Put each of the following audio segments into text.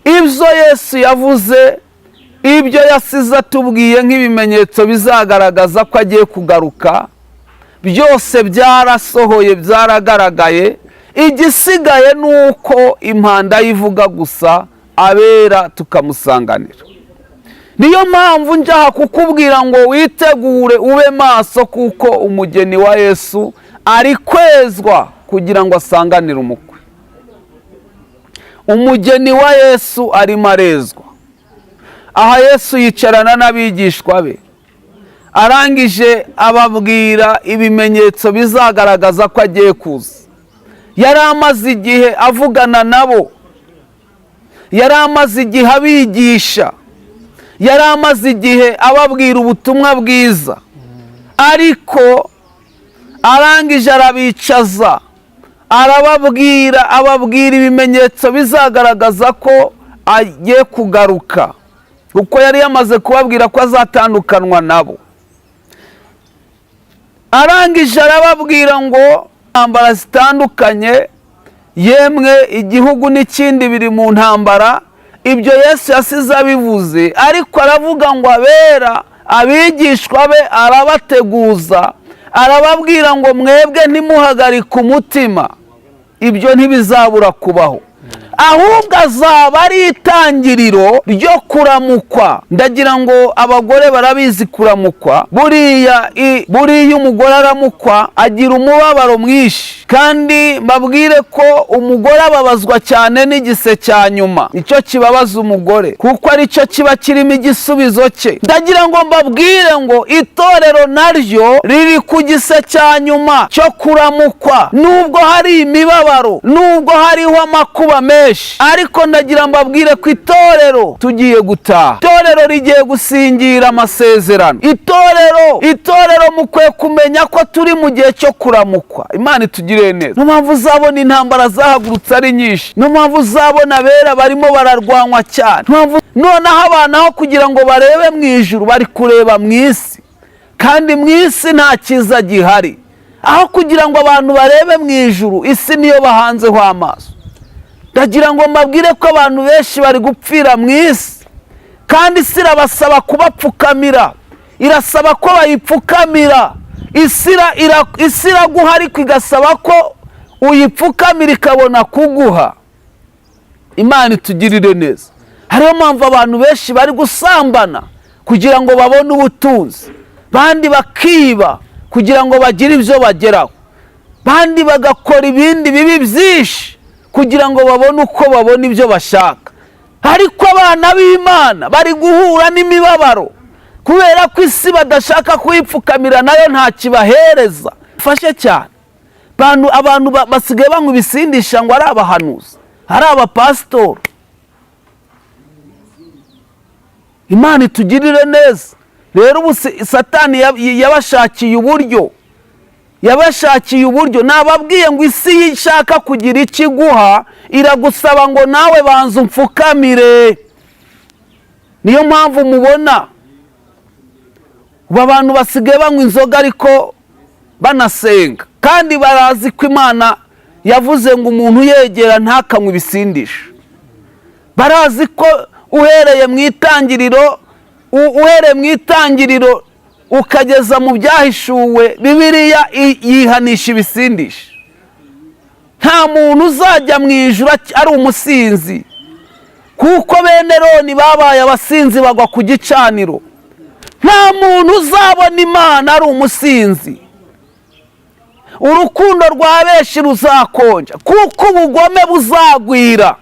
Ibyo Yesu yavuze, ibyo yasize atubwiye nk'ibimenyetso bizagaragaza ko agiye kugaruka, byose byarasohoye, byaragaragaye. Igisigaye ni uko impanda yivuga gusa, abera tukamusanganira. Niyo mpamvu njyaha kukubwira ngo witegure, ube maso, kuko umugeni wa Yesu ari kwezwa kugira ngo asanganire umukwe. Umugeni wa Yesu arimo arezwa. Aha Yesu yicarana n'abigishwa be, arangije ababwira ibimenyetso bizagaragaza ko agiye kuza. Yari amaze igihe avugana nabo, yari amaze igihe abigisha, yari amaze igihe ababwira ubutumwa bwiza, ariko arangije arabicaza, arababwira, ababwira ibimenyetso bizagaragaza ko agiye kugaruka, kuko yari yamaze kubabwira ko azatandukanwa nabo. Arangije arababwira ngo intambara zitandukanye, yemwe igihugu n'ikindi biri mu ntambara. Ibyo Yesu yasize abivuze, ariko aravuga ngo abera, abigishwa be, arabateguza, arababwira ngo mwebwe ntimuhagarike umutima, ibyo ntibizabura kubaho, ahubwo azaba ari itangiriro ryo kuramukwa. Ndagira ngo abagore barabizi kuramukwa. Buriya buriya umugore aramukwa agira umubabaro mwinshi, kandi mbabwire ko umugore ababazwa cyane n'igise cya nyuma. Nicyo kibabaza umugore, kuko aricyo kiba kirimo igisubizo cye. Ndagira ngo mbabwire ngo itorero naryo riri ku gise cya nyuma cyo kuramukwa. Nubwo hari imibabaro, nubwo hariho amakuba menshi, ariko ndagira mbabwire ko itorero tugiye gutaha, itorero rigiye gusingira amasezerano. Itorero mukwiye kumenya ko turi mu gihe cyo kuramukwa. Imana itugiriye neza. Niyo mpamvu uzabona intambara zahagurutse ari nyinshi, niyo mpamvu uzabona abera barimo bararwanywa cyane. Niyo mpamvu noneho abantu aho kugira ngo barebe mu ijuru bari kureba mu isi, kandi mu isi nta cyiza gihari. Aho kugira ngo abantu barebe mu ijuru, isi niyo bahanzeho amaso. Ndagira ngo mbabwire ko abantu benshi bari gupfira mu isi, kandi isi irabasaba kubapfukamira, irasaba ko bayipfukamira. Isi iraguha, ariko igasaba ko uyipfukamira ikabona kuguha. Imana itugirire neza. Hariyo mpamvu abantu benshi bari gusambana kugira ngo babone ubutunzi, bandi bakiba kugira ngo bagire ibyo bageraho, bandi bagakora ibindi bibi byinshi kugira ngo babone uko babona ibyo bashaka. Ariko abana b'Imana bari guhura n'imibabaro kubera ko isi badashaka kuyipfukamira, nayo nta kibahereza. Fashe cyane abantu basigaye banywa ibisindisha ngo ari abahanuzi, ari abapasitori. Imana itugirire neza. Rero ubu Satani yabashakiye uburyo, yabashakiye uburyo. Nababwiye ngo isi iyo ishaka kugira icyo iguha, iragusaba ngo nawe banza umfukamire. Niyo mpamvu mubona ubu abantu basigaye banywa inzoga ariko banasenga, kandi barazi ko Imana yavuze ngo umuntu yegera ntakanywe ibisindisha. Barazi ko uhereye mu Itangiriro ukageza mu Byahishuwe, Bibiliya yihanisha ibisindisha. Nta muntu uzajya mu ijuru ari umusinzi, kuko bene Roni babaye abasinzi bagwa ku gicaniro. Nta muntu uzabona Imana ari umusinzi. Urukundo rwa benshi ruzakonja kuko ubugome buzagwira.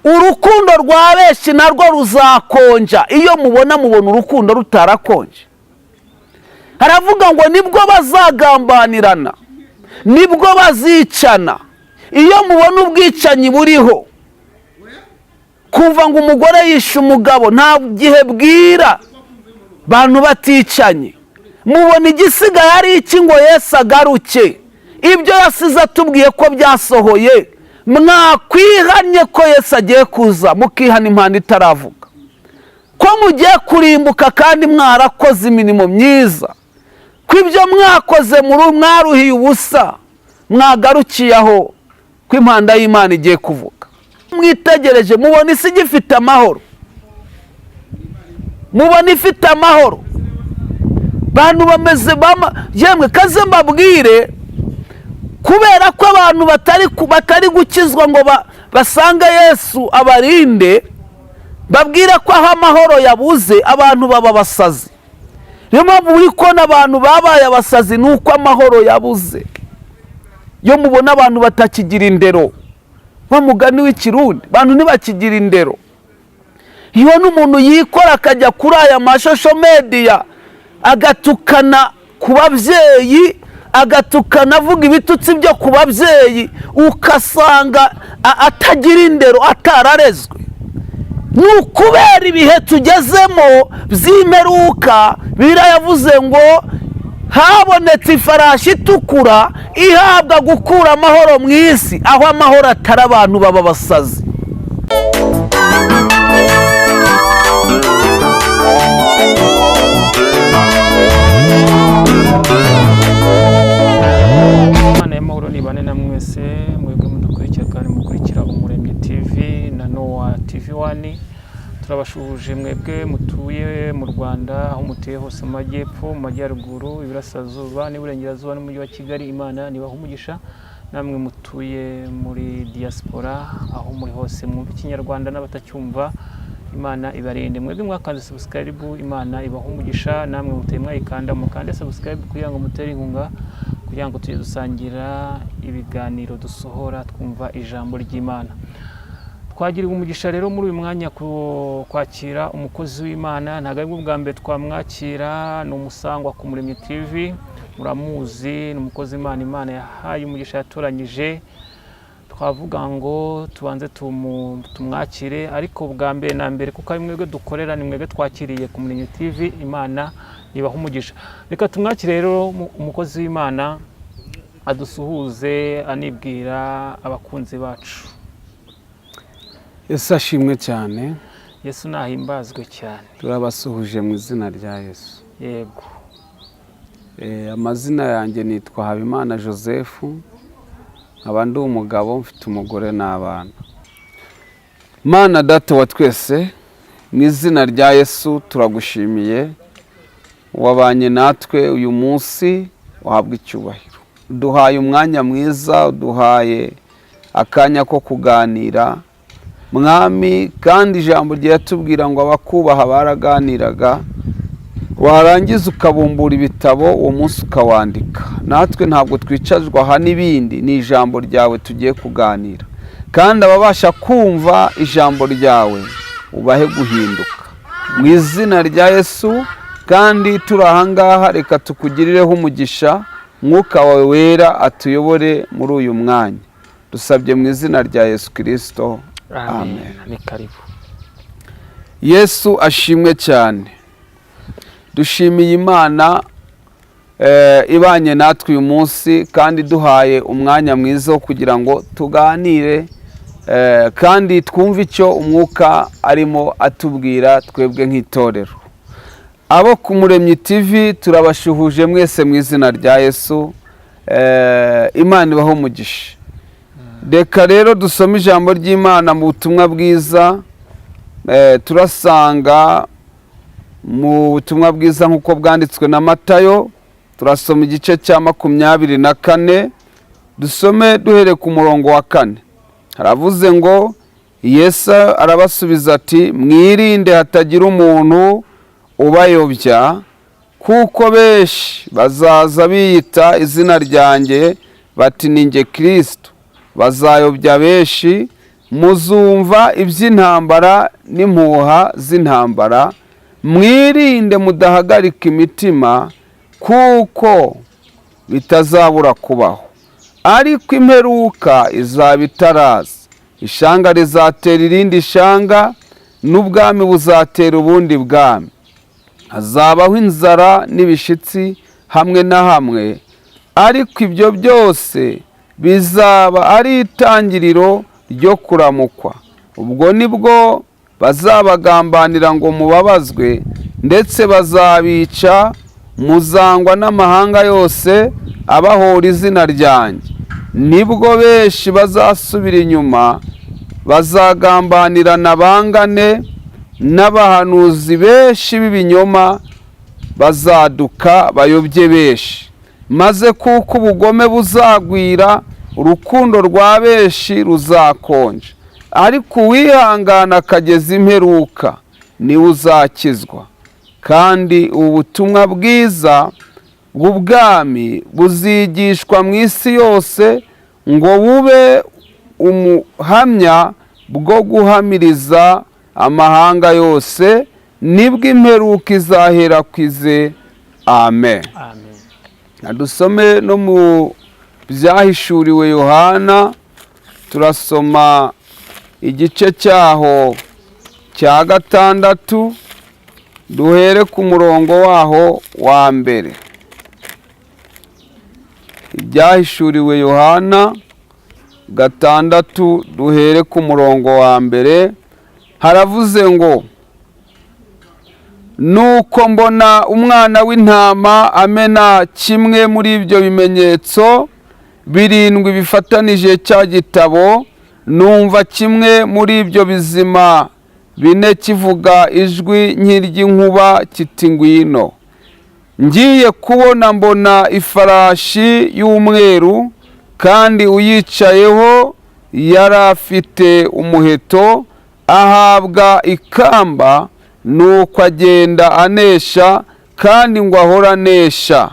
Urukundo rwa benshi narwo ruzakonja. Iyo mubona urukundo rutarakonje, haravuga ngo nibwo bazagambanirana, nibwo bazicana. Iyo mubona ubwicanyi buriho, kumva ngo umugore yishe umugabo, nta gihe bwira bantu baticanye. Mubona igisigaye ari iki ngo Yesu agaruke? Ibyo yasize atubwiye ko byasohoye, mwakwihannye ko Yesu agiye kuza, mukihana impanda itaravuga, ko mugiye kurimbuka kandi mwarakoze imirimo myiza, ko ibyo mwakoze mwaruhiye ubusa, mwagarukiye aho, ko impanda y'Imana igiye kuvuga. Mwitegereje mubona isi igifite amahoro, mubona ifite amahoro. Bantu bameze yemwe kaze mbabwire, kubera ko abantu batari gukizwa ngo basange Yesu abarinde, babwire ko aho amahoro yabuze abantu baba abasazi. Niyo mpamvu uri kubona abantu babaye abasazi, ni uko amahoro yabuze. Iyo mubona abantu batakigira indero, wa mugani w'Ikirundi, abantu ntibakigira indero. Iyo n'umuntu yikora akajya kuri aya ma social media agatukana ku babyeyi, agatukana avuga ibitutsi byo ku babyeyi, ugasanga atagira indero, atararezwe. Ni ukubera ibihe tugezemo by'imperuka. Bibiliya yavuze ngo habonetse ifarashi itukura ihabwa gukura amahoro mu isi. Aho amahoro atari, abantu baba abasazi. Imana y'amahoro nibane na mwese, mwebwe mudukurikira kandi mukurikira Umuremyi TV na Nowa TV One. Turabashuhuje mwebwe mutuye mu Rwanda, aho mutuye hose, mu majyepfo, mu majyaruguru, iburasirazuba n'iburengerazuba n'umujyi wa Kigali. Imana nibaha umugisha. Namwe mutuye muri diaspora, aho muri hose mwumva Ikinyarwanda n'abatacyumva, Imana ibarinde. Mwebwe mwakanze subscribe, Imana ibaha umugisha. Namwe mutuye mwayikanda, mukande subscribe kugira ngo mutere inkunga, kugira ngo tujye dusangira ibiganiro dusohora, twumva ijambo ry'Imana. Twagiriwe umugisha rero muri uyu mwanya kwakira umukozi w'Imana. Ntabwo aribwo bwa mbere twamwakira, ni umusangwa ku Muremyi TV, muramuzi, ni umukozi w'Imana Imana yahaye umugisha, yatoranyije. Twavuga ngo tubanze tumwakire, ariko bwa mbere na mbere, kuko ari mwebwe dukorera, ni mwebwe twakiriye ku Muremyi TV, Imana ibaha umugisha. Reka tumwakire rero umukozi w'Imana adusuhuze, anibwira abakunzi bacu. Yesu ashimwe cyane. Yesu nahimbazwe cyane. Turabasuhuje mu izina rya Yesu. Yego. Amazina yanjye nitwa Habimana Joseph, nkaba ndi umugabo, mfite umugore n'abana. Mana Data wa twese, mu izina rya Yesu turagushimiye, wabanye natwe uyu munsi, wahabwa icyubahiro. Uduhaye umwanya mwiza, uduhaye akanya ko kuganira, Mwami, kandi ijambo ryatubwira ngo abakubaha baraganiraga, warangiza ukabumbura ibitabo, uwo munsi ukawandika. Natwe ntabwo twicazwa aha n'ibindi, ni ijambo ryawe tugiye kuganira, kandi ababasha kumva ijambo ryawe ubahe guhinduka mu izina rya Yesu. Kandi turi aha ngaha, reka tukugirireho umugisha, Mwuka wawe Wera atuyobore muri uyu mwanya. Dusabye mu izina rya Yesu Kirisito, amen. Ni karibu. Yesu ashimwe cyane. Dushimiye Imana ibanye natwe uyu munsi kandi duhaye umwanya mwiza wo kugira ngo tuganire, kandi twumve icyo Umwuka arimo atubwira twebwe nk'itorero. Abo ku Muremyi TV turabashuhuje mwese mu izina rya Yesu. Imana ibaho umugisha. Reka rero dusome ijambo ry'Imana mu butumwa bwiza. Turasanga mu butumwa bwiza nk'uko bwanditswe na Matayo, turasoma igice cya 24, dusome duhereye ku murongo wa 4. Haravuze ngo: Yesu arabasubiza ati: "Mwirinde hatagira umuntu ubayobya, kuko benshi bazaza biyita izina ryanjye bati: 'Ni njye Kirisito.' Bazayobya benshi. Muzumva iby'intambara n'impuha z'intambara, mwirinde mudahagarika imitima, kuko bitazabura kubaho, ariko imperuka izaba itaraza. Ishanga rizatera irindi shanga, n'ubwami buzatera ubundi bwami. Hazabaho inzara n'ibishitsi hamwe na hamwe, ariko ibyo byose bizaba ari itangiriro ryo kuramukwa. Ubwo nibwo bazabagambanira ngo mubabazwe, ndetse bazabica. Muzangwa n'amahanga yose abahora izina ryanjye. Nibwo benshi bazasubira inyuma." Bazagambanirana bangane, n'abahanuzi benshi b'ibinyoma bazaduka bayobye benshi. Maze kuko ubugome buzagwira, urukundo rwa benshi ruzakonja, ariko uwihangana akageza imperuka niwe uzakizwa. Kandi ubu butumwa bwiza bw'ubwami buzigishwa mu isi yose ngo bube umuhamya bwo guhamiriza amahanga yose, nibwo imperuka izahera kwize. Amen. Amen. Na dusome no mu Byahishuriwe Yohana, turasoma igice cyaho cya 6, duhere ku murongo waho wa mbere. Ibyahishuriwe Yohana 6, duhere ku murongo wa mbere. Haravuze ngo: "Nuko mbona Umwana w'Intama amena kimwe muri ibyo bimenyetso birindwi bifatanije cya gitabo. Numva kimwe muri ibyo bizima bine kivuga ijwi nk'iry'inkuba kiti: 'Ngwino.' Ngiye kubona, mbona ifarashi y'umweru, kandi uyicayeho yari afite umuheto, ahabwa ikamba. Nuko agenda anesha, kandi ngo ahore anesha.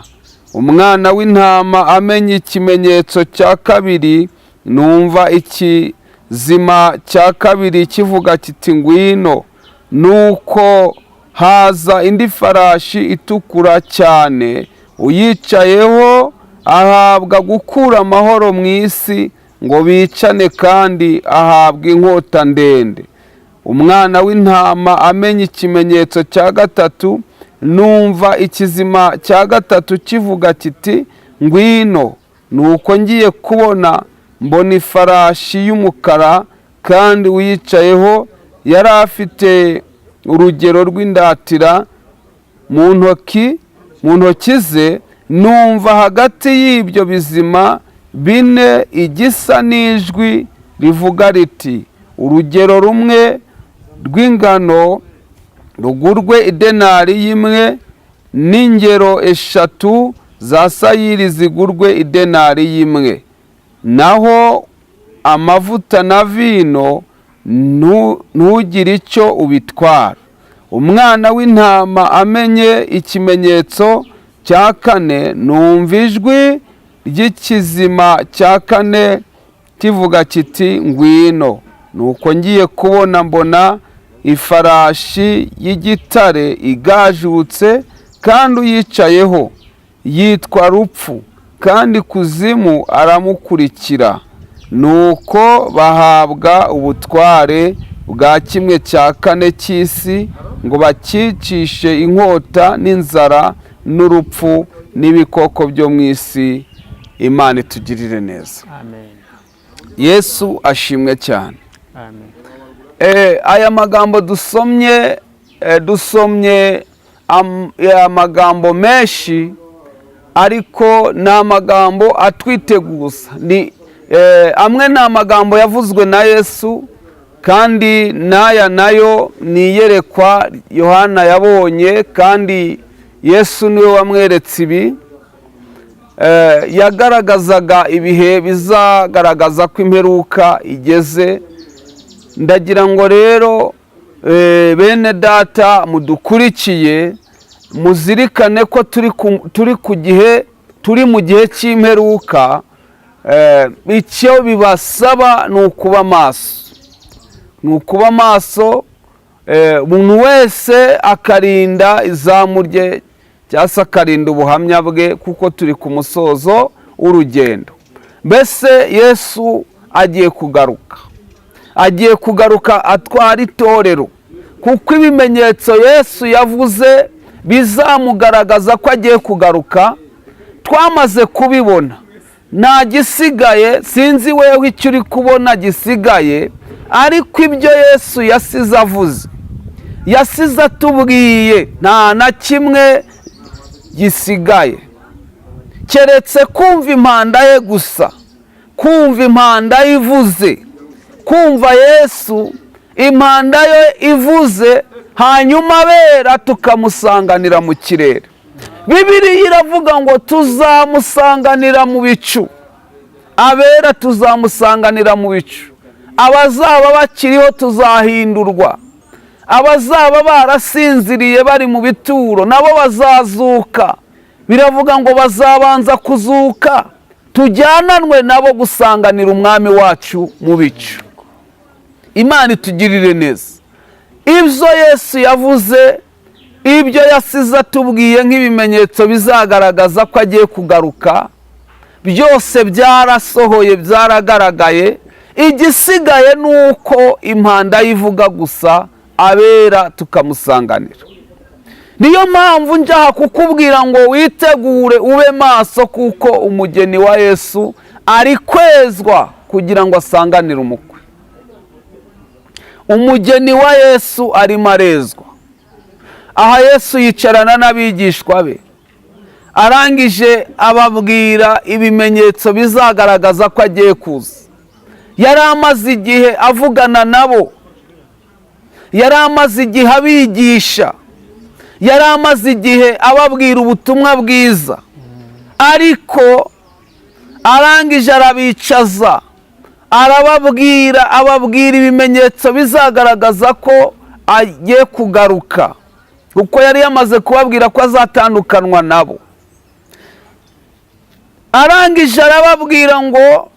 Umwana w'Intama amenya ikimenyetso cya kabiri, numva ikizima cya kabiri kivuga kiti: 'Ngwino.' Nuko haza indi farashi itukura cyane, uyicayeho ahabwa gukura amahoro mu isi ngo bicane, kandi ahabwa inkota ndende. Umwana w'Intama amenya ikimenyetso cya gatatu, numva ikizima cya gatatu kivuga kiti: 'Ngwino.' Nuko ngiye kubona, mbona ifarashi y'umukara, kandi uyicayeho yari afite urugero rw'indatira mu ntoki ze. Numva hagati y'ibyo bizima bine igisa n'ijwi rivuga riti: 'Urugero rumwe rw'ingano rugurwe idenari y'imwe, n'ingero 3 za sayiri zigurwe idenari y'imwe, naho amavuta na vino ntugire icyo ubitwara.' Umwana w'Intama amenye ikimenyetso cya kane, numva ijwi ry'ikizima cya kane kivuga kiti: 'Ngwino.' Nuko ngiye kubona, mbona ifarashi y'igitare igajutse, kandi uyicayeho yitwa Rupfu, kandi Kuzimu aramukurikira. Nuko bahabwa ubutware bwa kimwe cya kane cy'isi ngo bakicishe inkota n'inzara n'urupfu n'ibikoko byo mu isi. Imana itugirire neza." Amen. Yesu ashimwe cyane. Amen. Aya magambo dusomye, amagambo menshi, ariko ni amagambo atwiteguza. Ni amwe ni amagambo yavuzwe na Yesu, kandi n'aya nayo ni iyerekwa Yohana yabonye, kandi Yesu niwe wamweretse ibi. Yagaragazaga ibihe bizagaragaza ko imperuka igeze. Ndagira ngo rero, bene Data mudukurikiye, muzirikane ko turi ku gihe, turi mu gihe cy'imperuka. Icyo bibasaba ni ukuba maso, ni ukuba maso, umuntu wese akarinda izamu rye cyangwa se akarinda ubuhamya bwe, kuko turi ku musozo w'urugendo. Mbese Yesu agiye kugaruka, agiye kugaruka atwara itorero, kuko ibimenyetso Yesu yavuze bizamugaragaza ko agiye kugaruka twamaze kubibona, nta gisigaye. Sinzi wewe icyo uri kubona gisigaye, ariko ibyo Yesu yasize avuze, yasize atubwiye, nta na kimwe gisigaye keretse kumva impanda ye gusa, kumva impanda ye ivuze, kumva impanda ye ivuze. Kumva Yesu impanda ye ivuze, hanyuma abera tukamusanganira mu kirere. Bibiliya iravuga ngo tuzamusanganira mu bicu, abera tuzamusanganira mu bicu, abazaba bakiriho tuzahindurwa, abazaba barasinziriye bari mu bituro nabo bazazuka. Biravuga ngo bazabanza kuzuka, tujyananwe nabo gusanganira Umwami wacu mu bicu. Imana itugirire neza. Ibyo Yesu yavuze, ibyo yasize atubwiye nk'ibimenyetso bizagaragaza ko agiye kugaruka, byose byarasohoye, byaragaragaye. Igisigaye ni uko impanda yivuga gusa, abera tukamusanganira. Niyo mpamvu njyaha kukubwira ngo witegure, ube maso, kuko umugeni wa Yesu ari kwezwa kugira ngo asanganire umukwe. Umugeni wa Yesu arimo arezwa. Aha Yesu yicarana n'abigishwa be, arangije ababwira ibimenyetso bizagaragaza ko agiye kuza. Yari amaze igihe avugana nabo, yari amaze igihe abigisha, yari amaze igihe ababwira ubutumwa bwiza, ariko arangije arabicaza, arababwira, ababwira ibimenyetso bizagaragaza ko agiye kugaruka, kuko yari yamaze kubabwira ko azatandukanwa nabo. Arangije arababwira ngo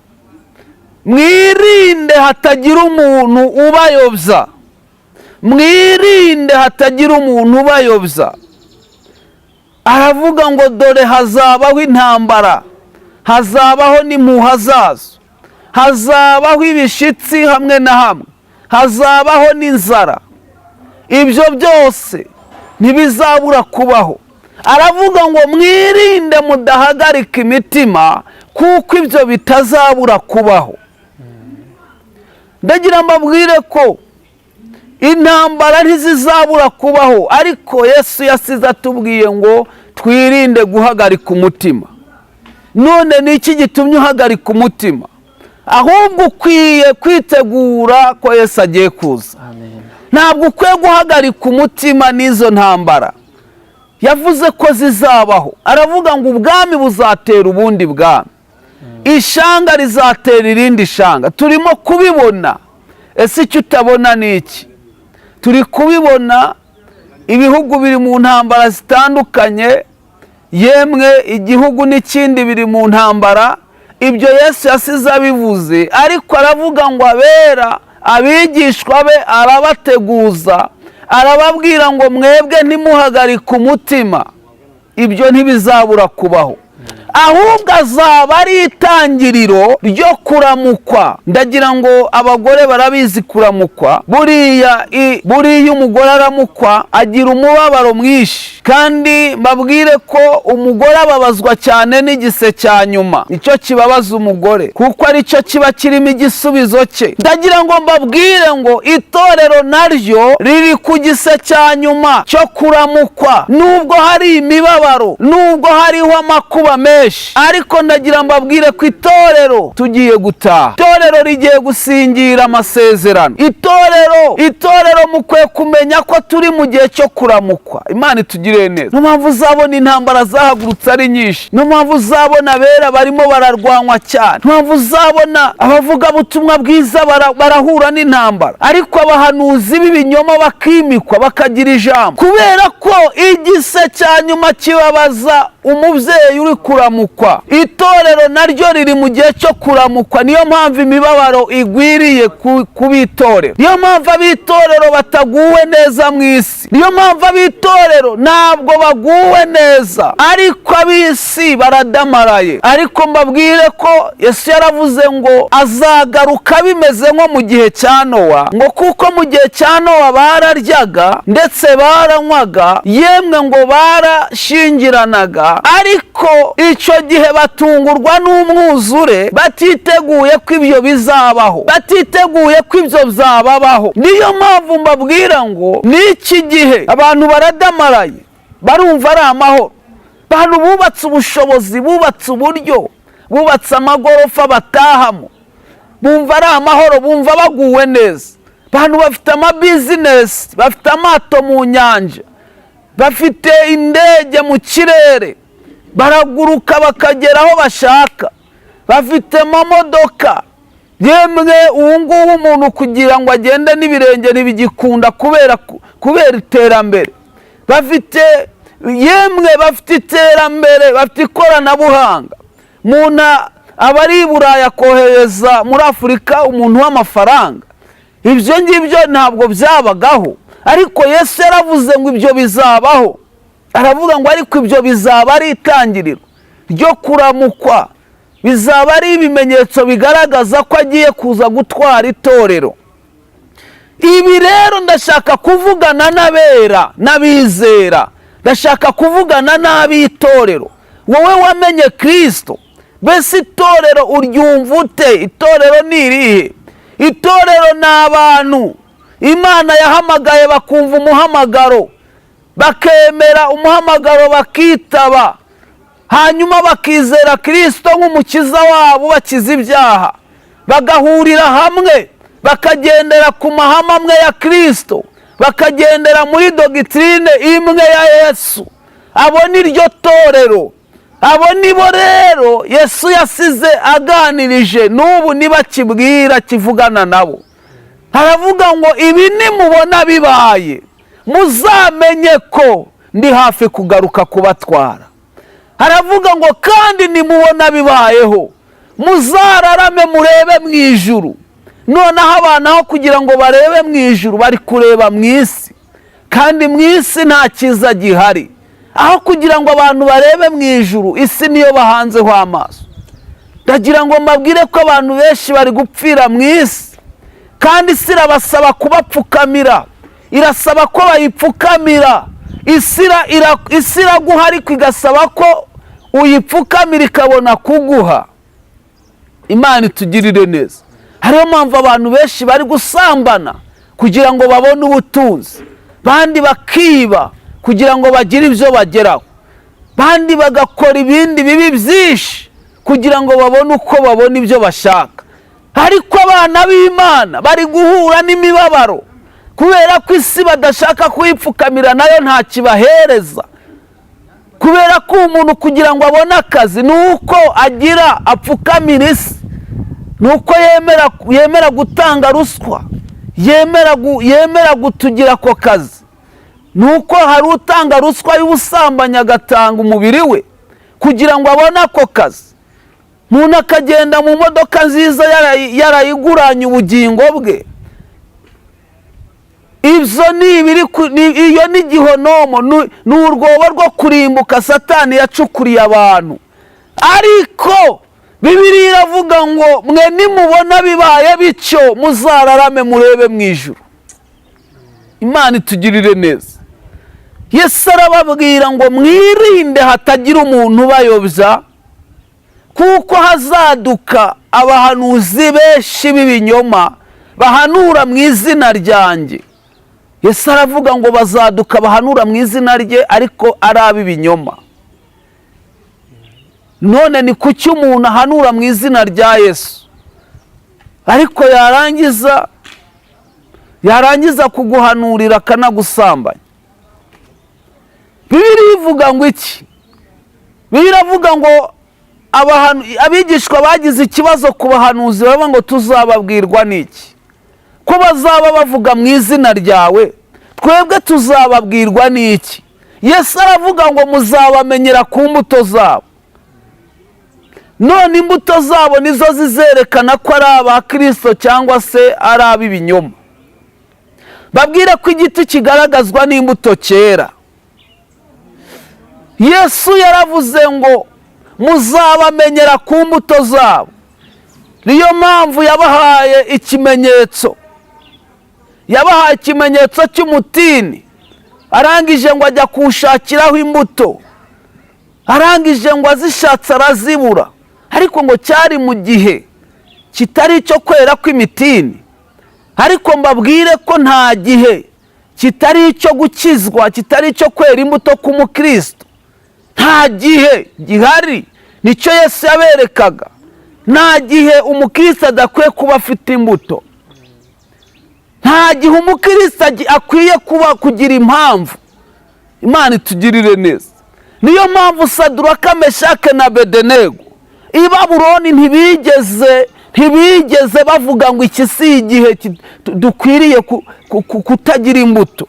mwirinde hatagira umuntu ubayobya, mwirinde hatagira umuntu ubayobya. Aravuga ngo dore hazabaho intambara, hazabaho n'impuha zazo, hazabaho ibishitsi hamwe na hamwe, hazabaho n'inzara. Ibyo byose ntibizabura kubaho. Aravuga ngo mwirinde mudahagarika imitima, kuko ibyo bitazabura kubaho. Ndagira mbabwire ko intambara ntizizabura kubaho, ariko Yesu yasize atubwiye ngo twirinde guhagarika umutima. None ni iki gitumye uhagarika umutima? Ahubwo ukwiye kwitegura ko Yesu agiye kuza. Amen. Ntabwo ukwiye guhagarika umutima n'izo ntambara. Yavuze ko zizabaho. Aravuga ngo ubwami buzatera ubundi bwami, ishanga rizatera irindi shanga. Turimo kubibona. Ese icyo utabona ni iki? Turi kubibona, ibihugu biri mu ntambara zitandukanye, yemwe igihugu n'ikindi biri mu ntambara. Ibyo Yesu yasize abivuze, ariko aravuga ngo abera, abigishwa be arabateguza, arababwira ngo mwebwe ntimuhagarike umutima, ibyo ntibizabura kubaho, ahubwo azaba ari itangiriro ryo kuramukwa. Ndagira ngo abagore barabizi kuramukwa. Buriya umugore aramukwa agira umubabaro mwinshi, kandi mbabwire ko umugore ababazwa cyane n'igise cya nyuma, nicyo kibabaza umugore, kuko aricyo kiba kirimo igisubizo cye. Ndagira ngo mbabwire ngo itorero naryo riri ku gise cya nyuma cyo kuramukwa, nubwo hari imibabaro, nubwo hariho amakuba menshi, ariko ndagira mbabwire ko itorero tugiye gutaha, itorero rigiye gusingira amasezerano. Itorero mukwiye kumenya ko turi mu gihe cyo kuramukwa. Imana itugiriye neza. Niyo mpamvu uzabona intambara zahagurutse ari nyinshi, niyo mpamvu uzabona abera barimo bararwanywa cyane, niyo mpamvu uzabona abavugabutumwa bwiza barahura n'intambara, ariko abahanuzi b'ibinyoma bakimikwa bakagira ijambo, kubera ko igise cya nyuma kibabaza umubyeyi uri kuramukwa. Itorero naryo riri mu gihe cyo kuramukwa, niyo mpamvu imibabaro igwiriye ku b'itorero, niyo mpamvu ab'itorero bataguwe neza mu isi, niyo mpamvu ab'itorero ntabwo baguwe neza, ariko ab'isi baradamaraye. Ariko mbabwire ko Yesu yaravuze ngo azagaruka bimeze nko mu gihe cya Nowa, ngo kuko mu gihe cya Nowa bararyaga ndetse baranywaga, yemwe ngo barashingiranaga, ariko icyo gihe batungurwa n'umwuzure batiteguye ko ibyo bizabaho, batiteguye ko ibyo byababaho. Niyo mpamvu mbabwira ngo n'iki gihe abantu baradamaraye, barumva ari amahoro. Abantu bubatse ubushobozi, bubatse uburyo, bubatse amagorofa batahamo, Bumva ari amahoro, bumva baguwe neza. Abantu bafite amabizinesi, bafite amato mu nyanja, bafite indege mu kirere, baraguruka bakagera aho bashaka, bafite amamodoka. Yemwe, ubu ngubu umuntu kugira ngo agende n'ibirenge ntibigikunda kubera iterambere. Bafite, yemwe, bafite iterambere, bafite ikoranabuhanga. Umuntu aba ari i Burayi akohereza muri Afurika umuntu w'amafaranga. Ibyo ngibyo ntabwo byabagaho, ariko Yesu yaravuze ngo ibyo bizabaho. Aravuga ngo ariko ibyo bizaba ari itangiriro ryo kuramukwa, bizaba ari ibimenyetso bigaragaza ko agiye kuza gutwara itorero. Ibi rero ndashaka kuvugana n'abera n'abizera, ndashaka kuvugana n'ab'itorero. Wowe wamenye Kirisito, mbese itorero uryumva ute? Itorero ni irihe? Itorero ni abantu Imana yahamagaye, bakumva umuhamagaro, bakemera umuhamagaro, bakitaba, hanyuma bakizera Kirisito nk'umukiza wabo, bakiza ibyaha, bagahurira hamwe, bakagendera ku mahame amwe ya Kirisito, bakagendera muri doctrine imwe ya Yesu. Abo ni ryo torero. Abo nibo rero Yesu yasize aganirije, n'ubu nibakibwira, kivugana nabo. Haravuga ngo ibi nimubona bibaye, muzamenye ko ndi hafi kugaruka kubatwara. Haravuga ngo kandi nimubona bibayeho, muzararame murebe mu ijuru. Noneho abantu aho kugira ngo barebe mu ijuru, bari kureba mu isi, kandi mu isi nta cyiza gihari. Aho kugira ngo abantu barebe mu ijuru, isi niyo bahanzeho amaso. Ndagira ngo mbabwire ko abantu benshi bari gupfira mu isi, kandi isi irabasaba kubapfukamira, irasaba ko bayipfukamira. Isi iraguha, ariko igasaba ko uyipfukamira ikabona kuguha. Imana itugirire neza. Hariyo mpamvu abantu benshi bari gusambana kugira ngo babone ubutunzi, bandi bakiba kugira ngo bagire ibyo bageraho, bandi bagakora ibindi bibi byinshi kugira ngo babone uko babona ibyo bashaka. Ariko abana b'Imana bari guhura n'imibabaro kubera ko isi badashaka kuyipfukamira, nayo nta kibahereza. Kubera ko umuntu kugira ngo abone akazi ni uko agira apfukamira isi, ni uko yemera gutanga ruswa, yemera gutugira ako kazi. Ni uko hari utanga ruswa y'ubusambanyi, agatanga umubiri we kugira ngo abone ako kazi. Umuntu akagenda mu modoka nziza yarayiguranye ubugingo bwe. Ibyo ni ibiri, iyo ni gihonomo, ni urwobo rwo kurimbuka Satani yacukuriye abantu. Ariko Bibiliya iravuga ngo mwe nimubona bibaye bityo, muzararame murebe mu ijuru. Imana itugirire neza. Yesu arababwira ngo mwirinde hatagira umuntu ubayobya, kuko hazaduka abahanuzi benshi b'ibinyoma bahanura mu izina ryanjye. Yesu aravuga ngo bazaduka bahanura mu izina rye, ariko ari ab'ibinyoma. None ni kuki umuntu ahanura mu izina rya Yesu, ariko yarangiza kuguhanurira akanagusambanya? Bibiliya ivuga ngo iki? Bibiliya iravuga ngo abigishwa bagize ikibazo ku bahanuzi, baravuga ngo tuzababwirwa n'iki ko bazaba bavuga mu izina ryawe? Twebwe tuzababwirwa n'iki? Yesu aravuga ngo muzabamenyera ku mbuto zabo. None imbuto zabo nizo zizerekana ko ari aba Kirisito cyangwa se ari ab'ibinyoma. Babwire ko igiti kigaragazwa n'imbuto cyera. Yesu yaravuze ngo muzabamenyera ku mbuto zabo. Niyo mpamvu yabahaye ikimenyetso, yabahaye ikimenyetso cy'umutini. Arangije ngo ajya kuwushakiraho imbuto, arangije ngo azishatse arazibura, ariko ngo cyari mu gihe kitari icyo kwera kw'imitini. Ariko mbabwire ko nta gihe kitari icyo gukizwa, kitari icyo kwera imbuto k'umukristo. Nta gihe gihari. Nicyo Yesu yaberekaga. Nta gihe umukristo adakwiye kuba afite imbuto. Nta gihe umukristo akwiye kuba kugira impamvu. Imana itugirire neza. Niyo mpamvu Saduraka, Meshake na Bedenego i Babuloni ntibigeze bavuga ngo iki si igihe dukwiriye kutagira imbuto.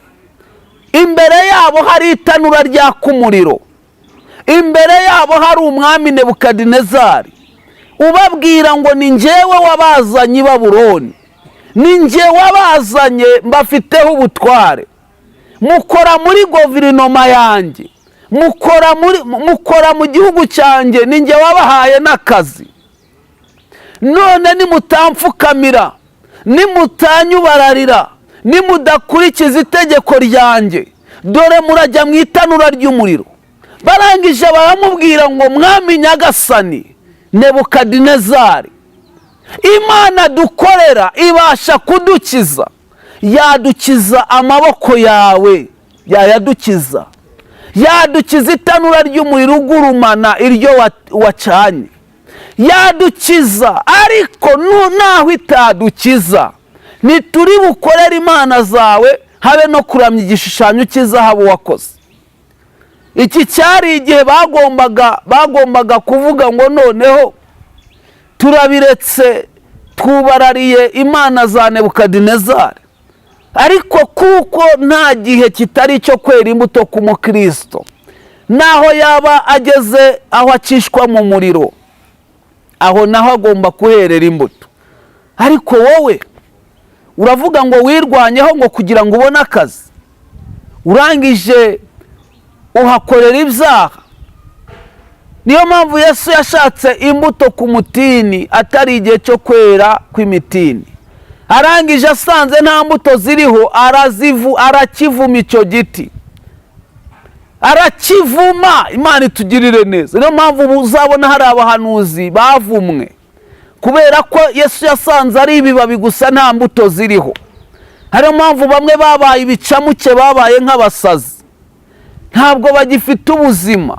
Imbere yabo hari itanura ryaka umuriro, imbere yabo hari umwami Nebukadinezari ubabwira ngo ni njyewe wabazanye i Babuloni, ni njye wabazanye, mbafiteho ubutware, mukora muri guverinoma yanjye, mukora mu gihugu cyanjye, ni njye wabahaye n'akazi. None nimutamfukamira, nimutanyubararira, nimudakurikiza itegeko ryanjye, dore murajya mu itanura ry'umuriro. Barangije baramubwira ngo: "Mwami nyagasani Nebukadinezari, Imana dukorera ibasha kudukiza, yadukiza amaboko yawe, yayadukiza, yadukiza itanura ry'umuriro ugurumana iryo wacanye, yadukiza. Ariko naho itadukiza, ntituri bukorere imana zawe, habe no kuramya igishushanyo cy'izahabu wakoze." Iki cyari igihe bagombaga kuvuga ngo: "Noneho turabiretse, twubarariye imana za Nebukadinezari." Ariko kuko nta gihe kitari icyo kwera imbuto ku mukristo, naho yaba ageze aho acishwa mu muriro, aho naho agomba kuherera imbuto. Ariko wowe uravuga ngo wirwanyeho ngo kugira ngo ubone akazi, urangije uhakorera ibyaha. Niyo mpamvu Yesu yashatse imbuto ku mutini atari igihe cyo kwera kw'imitini. Arangije asanze nta mbuto ziriho, arazivu, arakivuma icyo giti, arakivuma. Imana itugirire neza. Niyo mpamvu ubu uzabona hari abahanuzi bavumwe, kubera ko Yesu yasanze ari ibibabi gusa, nta mbuto ziriho. Hariyo mpamvu bamwe babaye ibicamuke, babaye nk'abasazi, ntabwo bagifite ubuzima,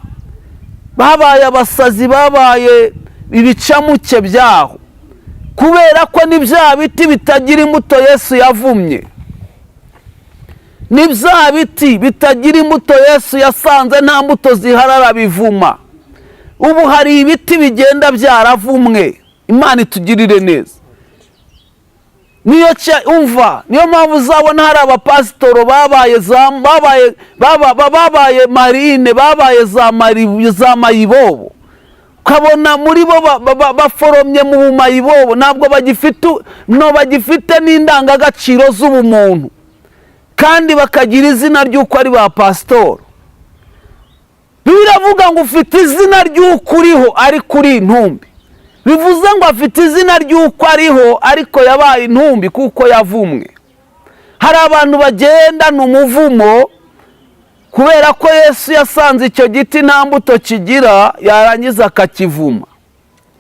babaye abasazi, babaye ibicamuke byaho, kubera ko ni bya biti bitagira imbuto Yesu yavumye, ni bya biti bitagira imbuto Yesu yasanze nta mbuto zihari, arabivuma. Ubu hari ibiti bigenda byaravumwe. Imana itugirire neza. Niyo umva, niyo mpamvu uzabona hari abapasitoro babaye za babaye babaye marine, babaye za mayibobo, ukabona muri bo baforomye mu bumayibobo, ntabwo bagifite no bagifite n'indangagaciro z'ubumuntu, kandi bakagira izina ry'uko ari ba pasitoro. Biravuga ngo ufite izina ry'uko uriho ariko uri intumbi. Bivuze ngo afite izina ry'uko ariho, ariko yabaye intumbi kuko yavumwe. Hari abantu bagendana umuvumo kubera ko Yesu yasanze icyo giti nta mbuto kigira, yarangiza akakivuma.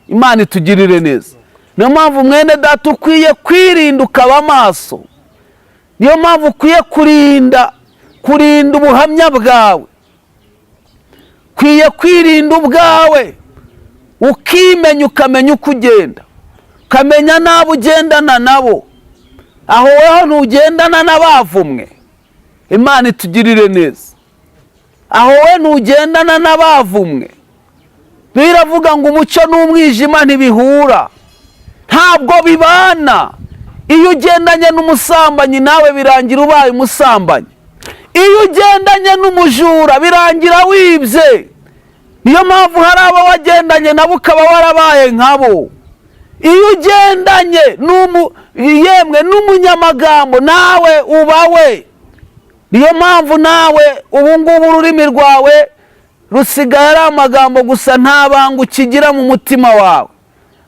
Imana itugirire neza. Niyo mpamvu, mwene data, ukwiye kwirinda, ukaba amaso. Niyo mpamvu ukwiye kurinda ubuhamya bwawe, ukwiye kwirinda ubwawe, ukimenya, ukamenya uko ugenda, ukamenya n'abo ugendana nabo. Aho weho ntugendana n'abavumwe? Imana itugirire neza. Aho we ntugendana n'abavumwe? Biravuga ngo umucyo n'umwijima ntibihura, ntabwo bibana. Iyo ugendanye n'umusambanyi, nawe birangira ubaye umusambanyi. Iyo ugendanye n'umujura, birangira wibye. Niyo mpamvu hari abo wagendanye nabo ukaba warabaye nkabo. Iyo ugendanye yemwe n'umunyamagambo, nawe uba we. Niyo mpamvu nawe ubu ngubu ururimi rwawe rusigaye ari amagambo gusa, nta banga ukigira mu mutima wawe,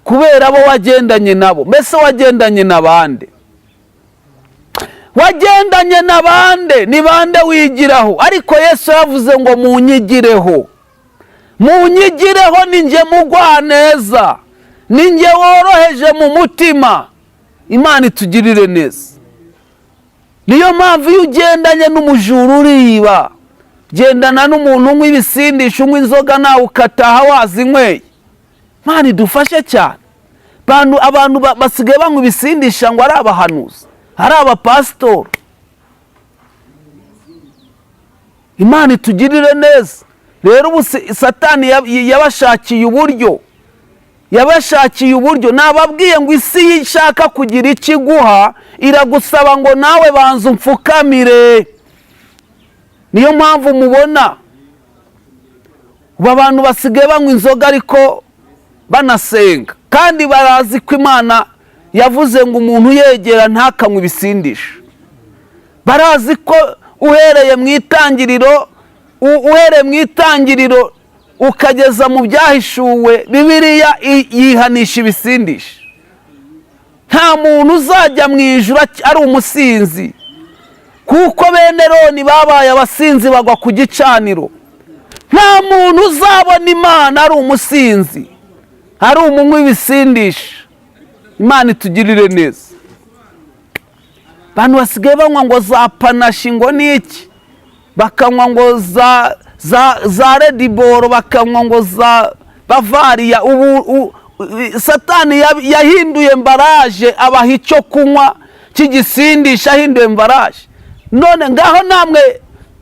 kubera abo wagendanye nabo. Mbese wagendanye na bande? Wagendanye na bande? Ni bande wigiraho? Ariko Yesu yavuze ngo: "Munyigireho, munyigireho, ni njye mugwaneza, ni njye woroheje mu mutima." Imana itugirire neza. Niyo mpamvu iyo ugendanye n'umujura uriba, gendana n'umuntu unywa ibisindisha, unywa inzoga, nawe ukataha wazinyweye. Imana idufashe cyane. Abantu basigaye banywa ibisindisha ngo ari abahanuzi, ari abapasitori. Imana itugirire neza. Rero ubu Satani yabashakiye uburyo, yabashakiye uburyo. Nababwiye ngo isi iyo ishaka kugira icyo iguha iragusaba ngo nawe banza umfukamire. Niyo mpamvu mubona ubu abantu basigaye banywa inzoga ariko banasenga, kandi barazi ko Imana yavuze ngo umuntu uyegera ntakanywe ibisindisha. Barazi ko uhereye mu itangiriro, uhereye mu itangiriro ukageza mu byahishuwe, Bibiliya yihanisha ibisindisha. Nta muntu uzajya mu ijuru ari umusinzi, kuko bene Aroni babaye abasinzi bagwa ku gicaniro. Nta muntu uzabona Imana ari umusinzi, ari umunywi w'ibisindisha. Imana itugirire neza. Abantu basigaye banywa ngo za panashi ngo ni iki, bakanywa ngo za Red Bull, bakanywa ngo za Bavaria. Ubu Satani yahinduye emballage, abaha icyo kunywa cy'igisindisha, ahinduye emballage. None ngaho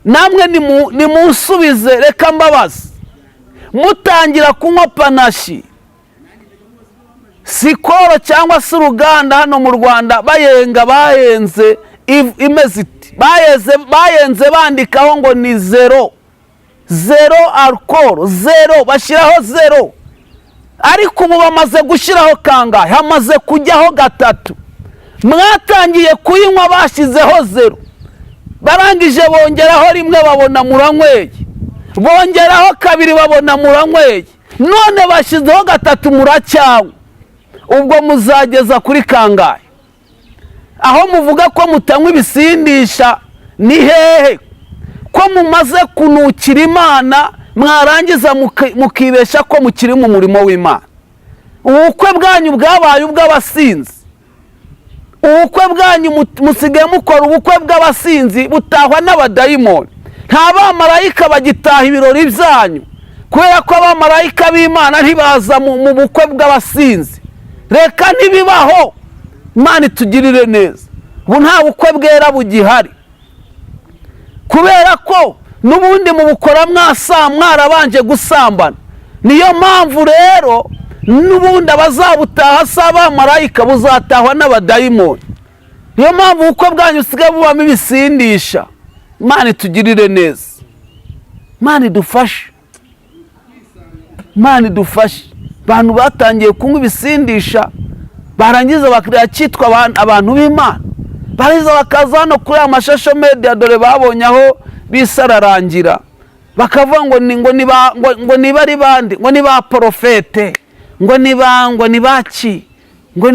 namwe nimunsubize, reka mbabaze. Mutangira kunywa panashi, Skol cyangwa se uruganda hano mu Rwanda bayenga, bayenze imeze iti, bayenze bandikaho ngo ni zero, zero alcohol, zero, bashyiraho zero. Ariko ubu bamaze gushyiraho kangahe? Hamaze kujyaho gatatu. Mwatangiye kuyinywa bashyizeho zero, barangije bongeraho rimwe babona muranyweye, bongeraho kabiri babona muranyweye, none bashyizeho gatatu muracyanywa. Ubwo muzageza kuri kangahe? Aho muvuga ko mutanywa ibisindisha ni hehe? Ko mumaze kunukira Imana, mwarangiza mukibesha ko mukiri mu murimo w'Imana? Ubukwe bwanyu bwabaye ubw'abasinzi. Ubukwe bwanyu musigaye mukora ubukwe bw'abasinzi butahwa n'abadayimoni. Nta bamarayika bagitaha ibirori byanyu, kubera ko abamarayika b'Imana ntibaza mu bukwe bw'abasinzi. Reka ntibibaho. Imana itugirire neza. Ubu nta bukwe bwera bugihari, kubera ko n'ubundi mubukora mwarabanje gusambana. Niyo mpamvu rero n'ubundi abazabutaha si abamarayika, buzatahwa n'abadayimoni. Niyo mpamvu ubukwe bwanyu busigaye bubamo ibisindisha. Imana itugirire neza, Imana idufashe, Imana idufashe. Abantu batangiye kunywa ibisindisha, barangiza bakitwa abantu b'Imana, barangiza bakaza hano kuri aya ma social media, dore babonye aho bisararangira, bakavuga ngo ni ngo ni ba ngo niba ari bande, ngo ni ba porofete, ngo ni ba ngo ni baki, ngo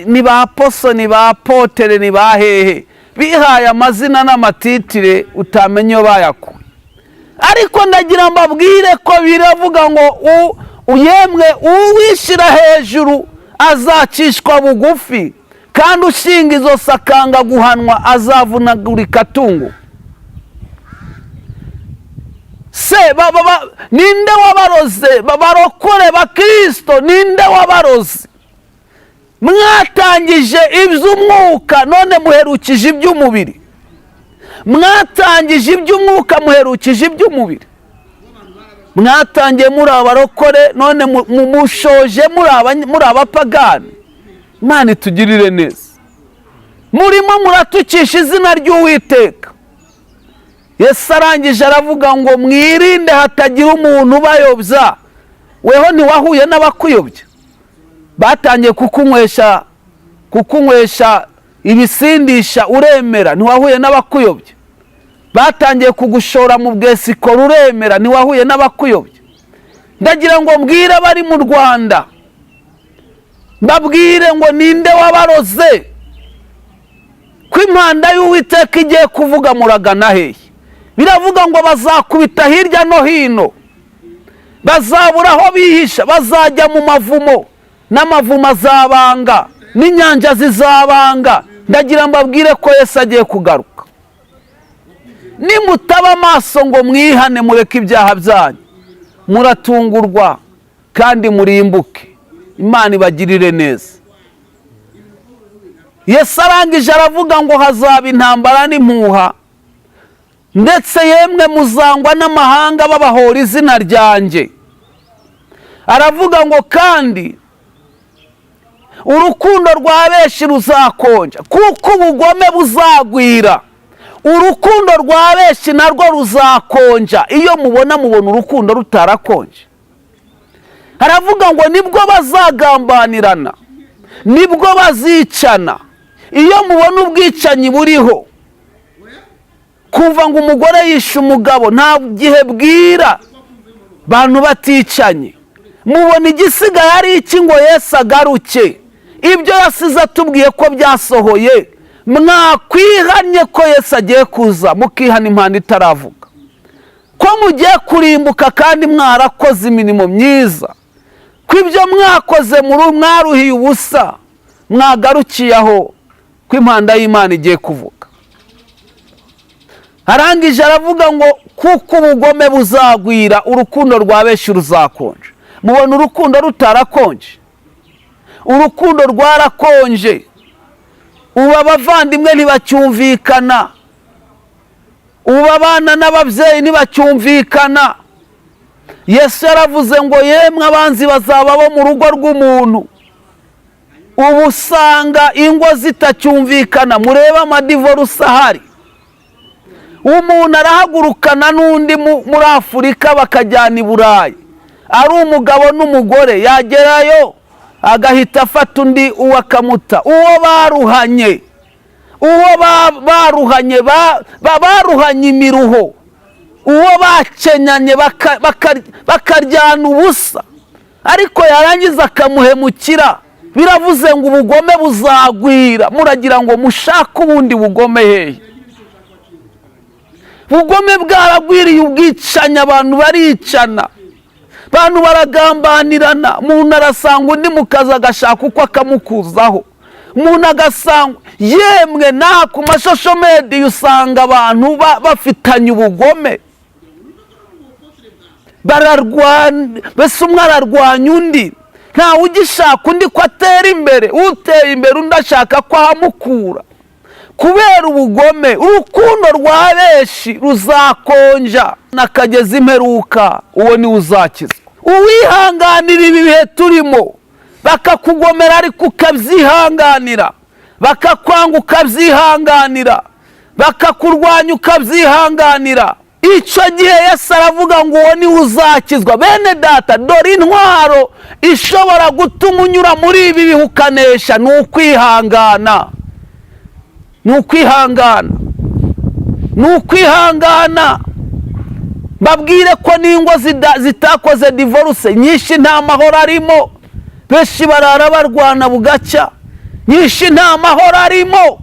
ni ba poso, ni ba potere, ni ba hehe. Bihaye amazina n'amatitire utamenya iyo bayakuye. Ariko ndagira mbabwire ko biravuga ngo yemwe uwishyira hejuru azacishwa bugufi, kandi ushinga izosi akanga guhanwa azavunagurika atungo. Se ninde wabaroze? Barokore bakirisito, ninde wabaroze? Mwatangije iby'umwuka none muherukije iby'umubiri. Mwatangije iby'umwuka, muherukije iby'umubiri. Mwatangiye muri abarokore, none mushoje muri abapagani. Imana itugirire neza. Murimo muratukisha izina ry'Uwiteka. Yesu arangije aravuga ngo mwirinde hatagira umuntu ubayobya. Weho ntiwahuye n'abakuyobya? Batangiye kukunywesha ibisindisha uremera, ntiwahuye n'abakuyobya? Batangiye kugushora mu bwesikoro uremera, ntiwahuye n'abakuyobya? Ndagira ngo mbwire abari mu Rwanda, mbabwire ngo ninde wabaroze? Ko impanda y'Uwiteka igiye kuvuga, muragana hehe? Biravuga ngo bazakubita hirya no hino, bazabura aho bihisha, bazajya mu mavumo, n'amavumo azabanga, n'inyanja zizabanga. Ndagira mbabwire ko Yesu agiye kugaruka. Nimutaba amaso ngo mwihane mureke ibyaha byanyu, muratungurwa kandi murimbuke. Imana ibagirire neza. Yesu arangije aravuga ngo hazaba intambara n'impuha, ndetse yemwe muzangwa n'amahanga babahora izina ryanjye. Aravuga ngo kandi urukundo rwa benshi ruzakonja, kuko ubugome buzagwira. Urukundo rwa benshi narwo ruzakonja. Iyo mubona urukundo rutarakonje. Aravuga ngo nibwo bazagambanirana, nibwo bazicana. Iyo mubona ubwicanyi buriho, kumva ngo umugore yishe umugabo, nta gihe bwira bantu baticanye. Mubona igisigaye ari iki ngo Yesu agaruke? Ibyo yasize atubwiye ko byasohoye, mwakwihannye ko Yesu agiye kuza, mukihana impanda itaravuga, ko mugiye kurimbuka kandi mwarakoze imirimo myiza, ko ibyo mwakoze mwaruhiye ubusa, mwagarukiye aho, ko impanda y'Imana igiye kuvuga. Arangije aravuga ngo kuko ubugome buzagwira, urukundo rwa benshi ruzakonja. Mubona urukundo rutarakonje? Urukundo rwarakonje. Ubu abavandimwe ntibacyumvikana, ubu abana n'ababyeyi ntibacyumvikana. Yesu yaravuze ngo yemwe abanzi bazaba bo mu rugo rw'umuntu. Ubu usanga ingo zitacyumvikana. Murebe amadivoruse ahari. Umuntu arahagurukana n'undi muri Afurika bakajyana i Burayi, ari umugabo n'umugore, yagerayo agahita afata undi, uwo akamuta, uwo baruhanye, uwo baruhanye, baruhanye imiruho, uwo bakenyanye bakaryana ubusa, ariko yarangiza akamuhemukira. Biravuze ngo ubugome buzagwira. Muragira ngo mushake ubundi bugome hehe? Ubugome bwaragwiriye, ubwicanyi, abantu baricana, abantu baragambanirana. Umuntu arasanga undi mu kazi agashaka uko akamukuzaho, umuntu agasanga yemwe n'aha ku ma social media usanga abantu bafitanye ubugome, bararwana, mbese umwe ararwanya undi, ntawe ugishaka undi ko atera imbere, uteye imbere undi ashaka ko ahamukura kubera ubugome. Urukundo rwa benshi ruzakonja, nakageza imperuka, uwo niwe uzakizwa. Uwihanganira ibi bihe turimo, bakakugomera ariko ukabyihanganira, bakakwanga ukabyihanganira, bakakurwanya ukabyihanganira, icyo gihe Yesu aravuga ngo uwo niwe uzakizwa. Bene data, dore intwaro ishobora gutuma unyura muri ibi bihe ukanesha, ni ukwihangana, ni ukwihangana, ni ukwihangana. Mbabwire ko n'ingo zitakoze divorce nyinshi nta mahoro arimo, benshi barara barwana bugacya, nyinshi nta mahoro arimo.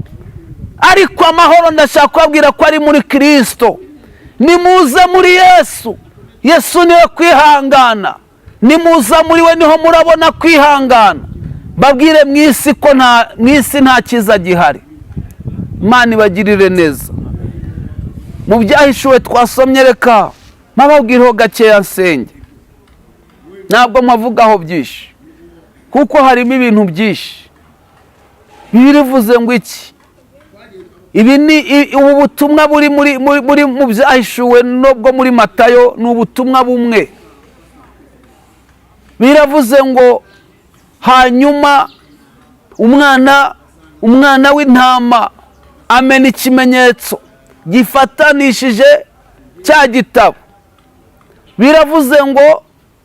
Ariko amahoro ndashaka kubabwira ko ari muri Kirisito. Nimuze muri Yesu, Yesu niwe kwihangana. Nimuza muri we niho murabona kwihangana. Mbabwire mu isi ko nta mu isi nta cyiza gihari. Imana ibagirire neza. Mu byahishuwe twasomye, reka mpababwireho gakeya nsenge, ntabwo mpavugaho byinshi kuko harimo ibintu byinshi. Birivuze ngo iki? Ibi ni ubu butumwa buri muri mu byahishuwe n'ubwo muri Matayo, ni ubutumwa bumwe. Biravuze ngo hanyuma umwana w'intama amena ikimenyetso gifatanishije cya gitabo. Biravuze ngo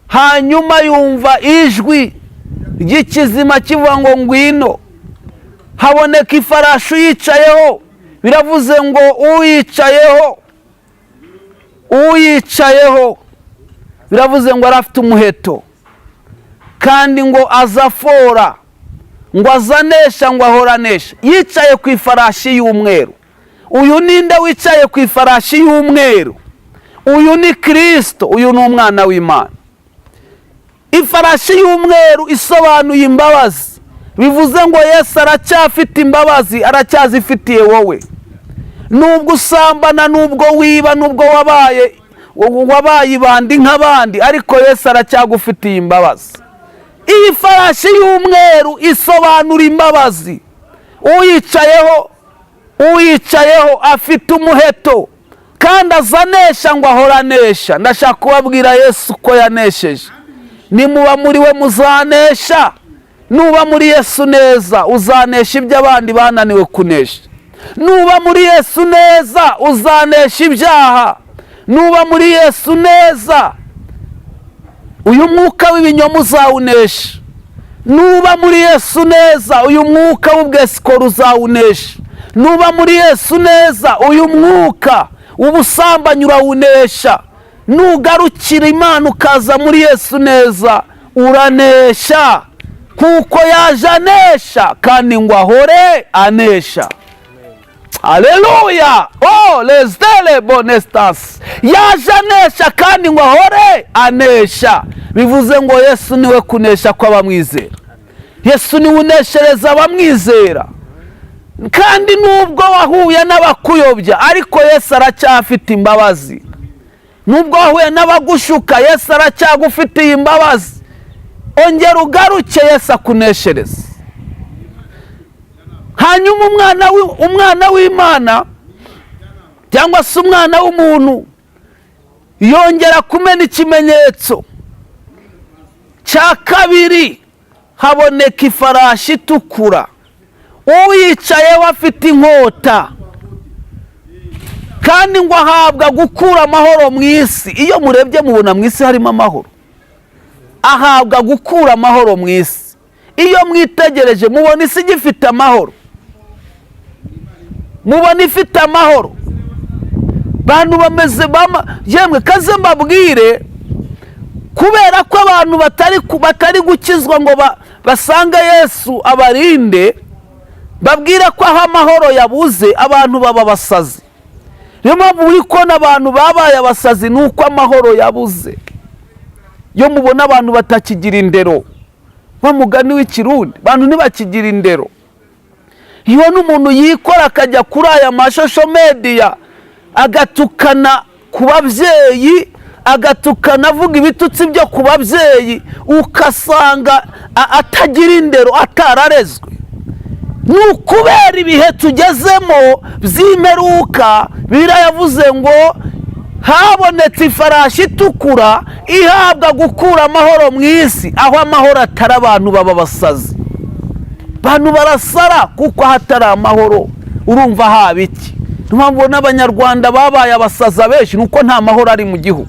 hanyuma yumva ijwi ry'ikizima kivuga ngo ngwino. Haboneka ifarashi, uyicayeho, biravuze ngo uyicayeho biravuze ngo arafite umuheto, kandi ngo azafora, ngo azanesha, ngo ahoranesha. Yicaye ku ifarashi y'umweru. Uyu ninde wicaye ku ifarashi y'umweru? Uyu ni Kirisito, uyu ni umwana w'Imana. Ifarashi y'umweru isobanuye imbabazi, bivuze ngo Yesu aracyafite imbabazi, aracyazifitiye wowe. Nubwo usambana, nubwo wiba, nubwo wabaye ibandi nk'abandi, ariko Yesu aracyagufitiye imbabazi. Iyi farashi y'umweru isobanura imbabazi. Uyicayeho afite umuheto kandi azanesha, ngo ahora anesha. Ndashaka kubabwira Yesu ko yanesheje. Nimuba muri we muzanesha. Nuba muri Yesu neza, uzanesha ibyo abandi bananiwe kunesha. Nuba muri Yesu neza, uzanesha ibyaha. Nuba muri Yesu neza, uyu mwuka w'ibinyoma uzawunesha. Nuba muri Yesu neza, uyu mwuka w'ubwesikoro uzawunesha. Nuba muri Yesu neza, uyu mwuka w'ubusambanyi urawunesha. Nugarukira Imana ukaza muri Yesu neza, uranesha, kuko yaje anesha kandi ngo ahore anesha. Aleluya! Oh, lesdele bonestas. Yaje anesha kandi ngo ahore anesha. Bivuze ngo Yesu niwe kunesha kw'abamwizera. Yesu niwe uneshereza abamwizera. Kandi nubwo wahuye n'abakuyobya, ariko Yesu aracyafite imbabazi. Nubwo wahuye n'abagushuka, Yesu aracyagufitiye imbabazi. Ongera ugaruke, Yesu akuneshereze. Hanyuma umwana w'Imana cyangwa se umwana w'umuntu yongera kumena ikimenyetso cya kabiri, haboneka ifarashi itukura, uyicayeho afite inkota, kandi ngo ahabwa gukura amahoro mu isi. Iyo murebye mubona mu isi harimo amahoro. Ahabwa gukura amahoro mu isi. Iyo mwitegereje mubona isi igifite amahoro, mubona ifite amahoro. Bantu bameze yemwe, kaze mbabwire, kubera ko abantu batari gukizwa ngo basange Yesu abarinde, babwire ko aho amahoro yabuze abantu baba abasazi. Niyo mpamvu uri kubona abantu babaye abasazi, ni uko amahoro yabuze. Iyo mubona abantu batakigira indero, wa mugani w'Ikirundi, abantu ntibakigira indero. Iyo n'umuntu yikora akajya kuri aya ma social media, agatukana ku babyeyi, agatukana avuga ibitutsi byo ku babyeyi, ugasanga atagira indero, atararezwe. Ni ukubera ibihe tugezemo by'imperuka. Bibiliya yavuze ngo habonetse ifarashi itukura, ihabwa gukura amahoro mu isi. Aho amahoro atari, abantu baba abasazi, abantu barasara, kuko ahatari amahoro urumva haba iki? Niyo mpamvu n'Abanyarwanda babaye abasaza benshi, ni uko nta mahoro ari mu gihugu.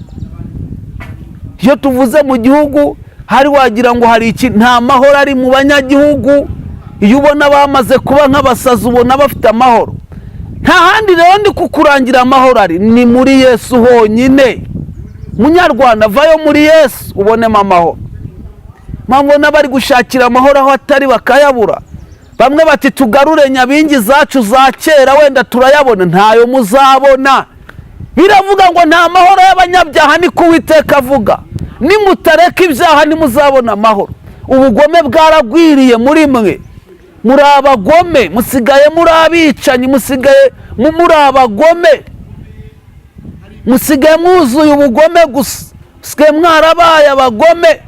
Iyo tuvuze mu gihugu hari wagira ngo hari iki, nta mahoro ari mu banyagihugu. Iyo ubona bamaze kuba nk'abasazi, ubona bafite amahoro? Nta handi rero ndi kukurangira amahoro ari, ni muri Yesu honyine. Munyarwanda, vayo muri Yesu ubonemo amahoro. Mpamvu n'abari gushakira amahoro aho atari bakayabura. Bamwe bati: "Tugarure nyabingi zacu za kera, wenda turayabona." Ntayo muzabona. Biravuga ngo nta mahoro y'abanyabyaha, niko Uwiteka avuga. Nimutareka ibyaha ntimuzabona amahoro. Ubugome bwaragwiriye muri mwe, muri abagome, musigaye muri abicanyi, musigaye muri abagome, musigaye mwuzuye ubugome gusa, musigaye mwarabaye abagome,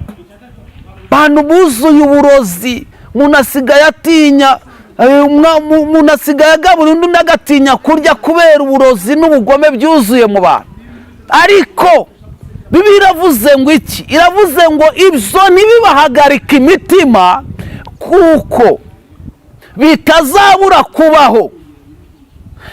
abantu buzuye uburozi. Umuntu asigaye atinya, umuntu asigaye agabura undi, undi agatinya kurya kubera uburozi n'ubugome byuzuye mu bantu. Ariko Bibiliya iravuze ngo iki? Iravuze ngo ibyo ntibibahagarike imitima, kuko bitazabura kubaho.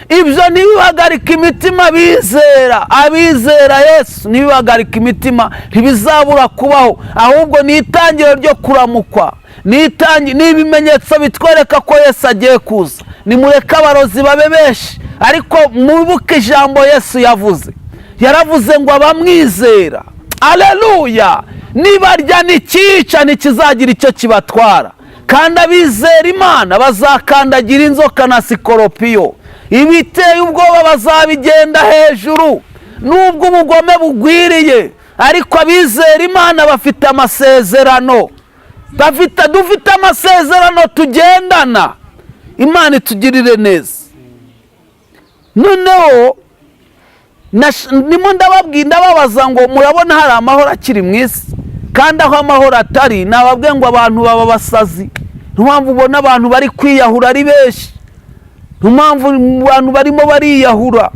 Ibyo ntibibahagarike imitima, bizera, abizera Yesu, ntibibahagarike imitima, ntibizabura kubaho. Ahubwo ni itangiriro ryo kuramukwa, ni ibimenyetso bitwereka ko Yesu agiye kuza. Nimureke abarozi babe benshi, ariko mwibuke ijambo Yesu yavuze. Yaravuze ngo abamwizera, aleluya, nibarya n'ikica ntikizagira icyo kibatwara, kandi abizera Imana bazakandagira inzoka na sikoropiyo, ibiteye ubwoba bazabigenda hejuru. Nubwo ubugome bugwiriye, ariko abizera Imana bafite amasezerano, dufite amasezerano tugendana. Imana itugirire neza. Noneho ndimo ndababwira, ndababaza ngo murabona hari amahoro akiri mu isi? Kandi aho amahoro atari, nababwiye ngo abantu baba basazi. Niyo mpamvu ubona abantu bari kwiyahura ari benshi, niyo mpamvu abantu barimo bariyahura,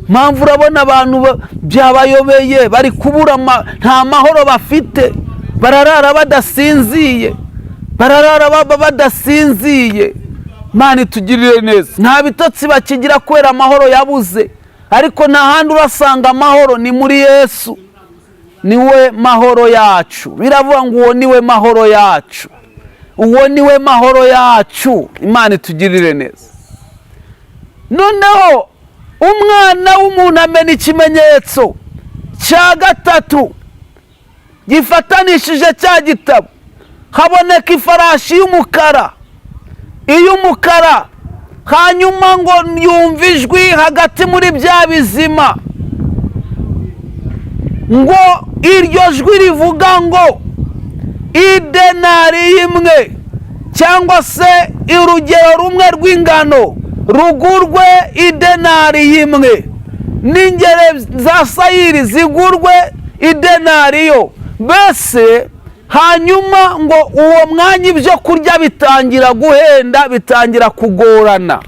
mpamvu urabona abantu byabayobeye, bari kubura, nta mahoro bafite, bararara badasinziye, bararara badasinziye. Imana itugirire neza. Nta bitotsi bakigira kubera amahoro yabuze, ariko nta handi urasanga amahoro, ni muri Yesu, niwe mahoro yacu. Biravuga ngo uwo niwe mahoro yacu, uwo niwe mahoro yacu. Imana itugirire neza. Noneho umwana w'umuntu amena ikimenyetso cya gatatu gifatanishije cya gitabo, haboneka ifarashi y'umukara, iy'umukara. Hanyuma ngo yumve ijwi hagati muri bya bizima, ngo iryo jwi rivuga ngo idenari imwe cyangwa se urugero rumwe rw'ingano rugurwe idenari imwe, n'ingere za sayiri zigurwe idenariyo. Mbese hanyuma ngo uwo mwanya ibyo kurya bitangira guhenda, bitangira kugorana.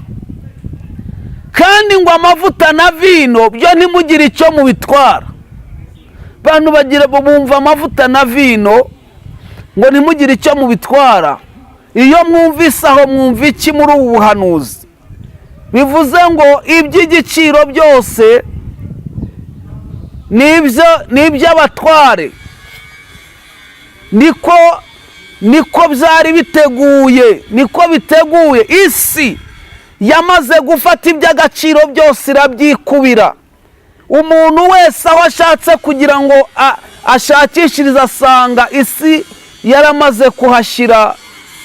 Kandi ngo amavuta na vino byo ntimugire icyo mubitwara. Abantu bagira bumva amavuta na vino ngo ntimugire icyo mubitwara. Iyo mwumvise aho, mwumva iki muri ubu buhanuzi? Bivuze ngo iby'igiciro byose ni iby'abatware, niko byari biteguye, niko biteguye. Isi yamaze gufata iby'agaciro byose irabyikubira. Umuntu wese aho ashatse kugira ngo ashakishirize, asanga isi yaramaze kuhashyira,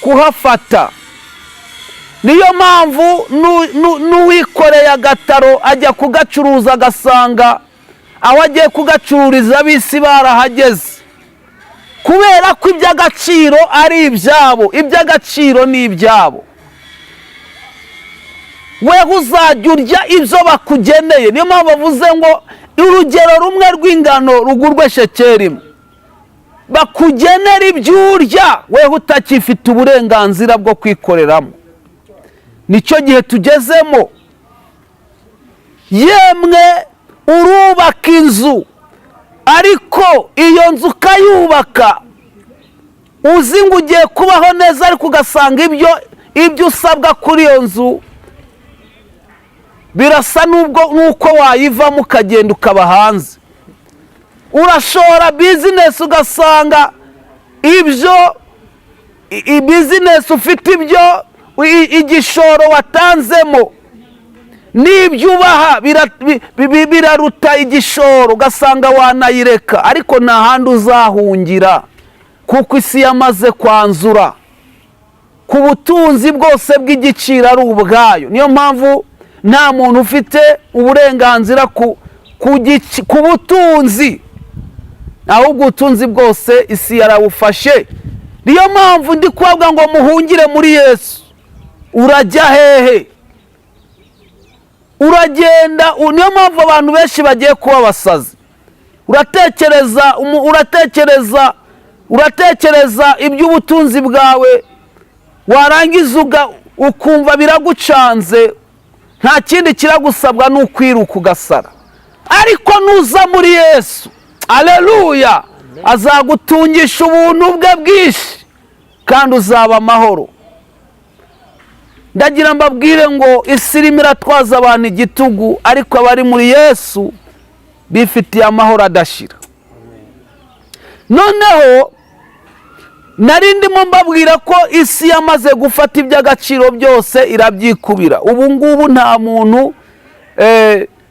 kuhafata. Niyo mpamvu n'uwikoreye agataro ajya kugacuruza, agasanga aho agiye kugacururiza ab'isi barahageze, kubera ko iby'agaciro ari ibyabo, iby'agaciro ni ibyabo. Weho uzajya urya ibyo bakugeneye. Niyo mpamvu bavuze ngo urugero rumwe rw'ingano rugurwe shekeri imwe. Bakugenera ibyo urya, weho utakifite uburenganzira bwo kwikoreramo. Nicyo gihe tugezemo. Yemwe, urubaka inzu, ariko iyo nzu ukayubaka uzi ngo ugiye kubaho neza, ariko ugasanga ibyo usabwa kuri iyo nzu birasa n'ubwo n'uko wayivamo ukagenda ukaba hanze. Urashora business, ugasanga ibyo business ufite, ibyo igishoro watanzemo n'ibyo ubaha biraruta igishoro, ugasanga wanayireka. Ariko nta handi uzahungira, kuko isi yamaze kwanzura ku butunzi bwose bw'igiciro ari ubwayo. Niyo mpamvu nta muntu ufite uburenganzira ku butunzi, ahubwo ubutunzi bwose isi yarabufashe. Niyo mpamvu ndi kubabwa ngo muhungire muri Yesu. Urajya hehe? Uragenda, niyo mpamvu abantu benshi bagiye kuba abasazi. Uratekereza, uratekereza iby'ubutunzi bwawe, warangiza ukumva biragucanze. Nta kindi kiragusabwa ni ukwiruka ugasara. Ariko nuza muri Yesu, aleluya, azagutungisha ubuntu bwe bwinshi kandi uzaba amahoro. Ndagira mbabwire ngo isi irimo iratwaza abantu igitugu, ariko abari muri Yesu bifitiye amahoro adashira. Noneho nari ndimo mbabwira ko isi yamaze gufata iby'agaciro byose irabyikubira. Ubu ngubu nta muntu,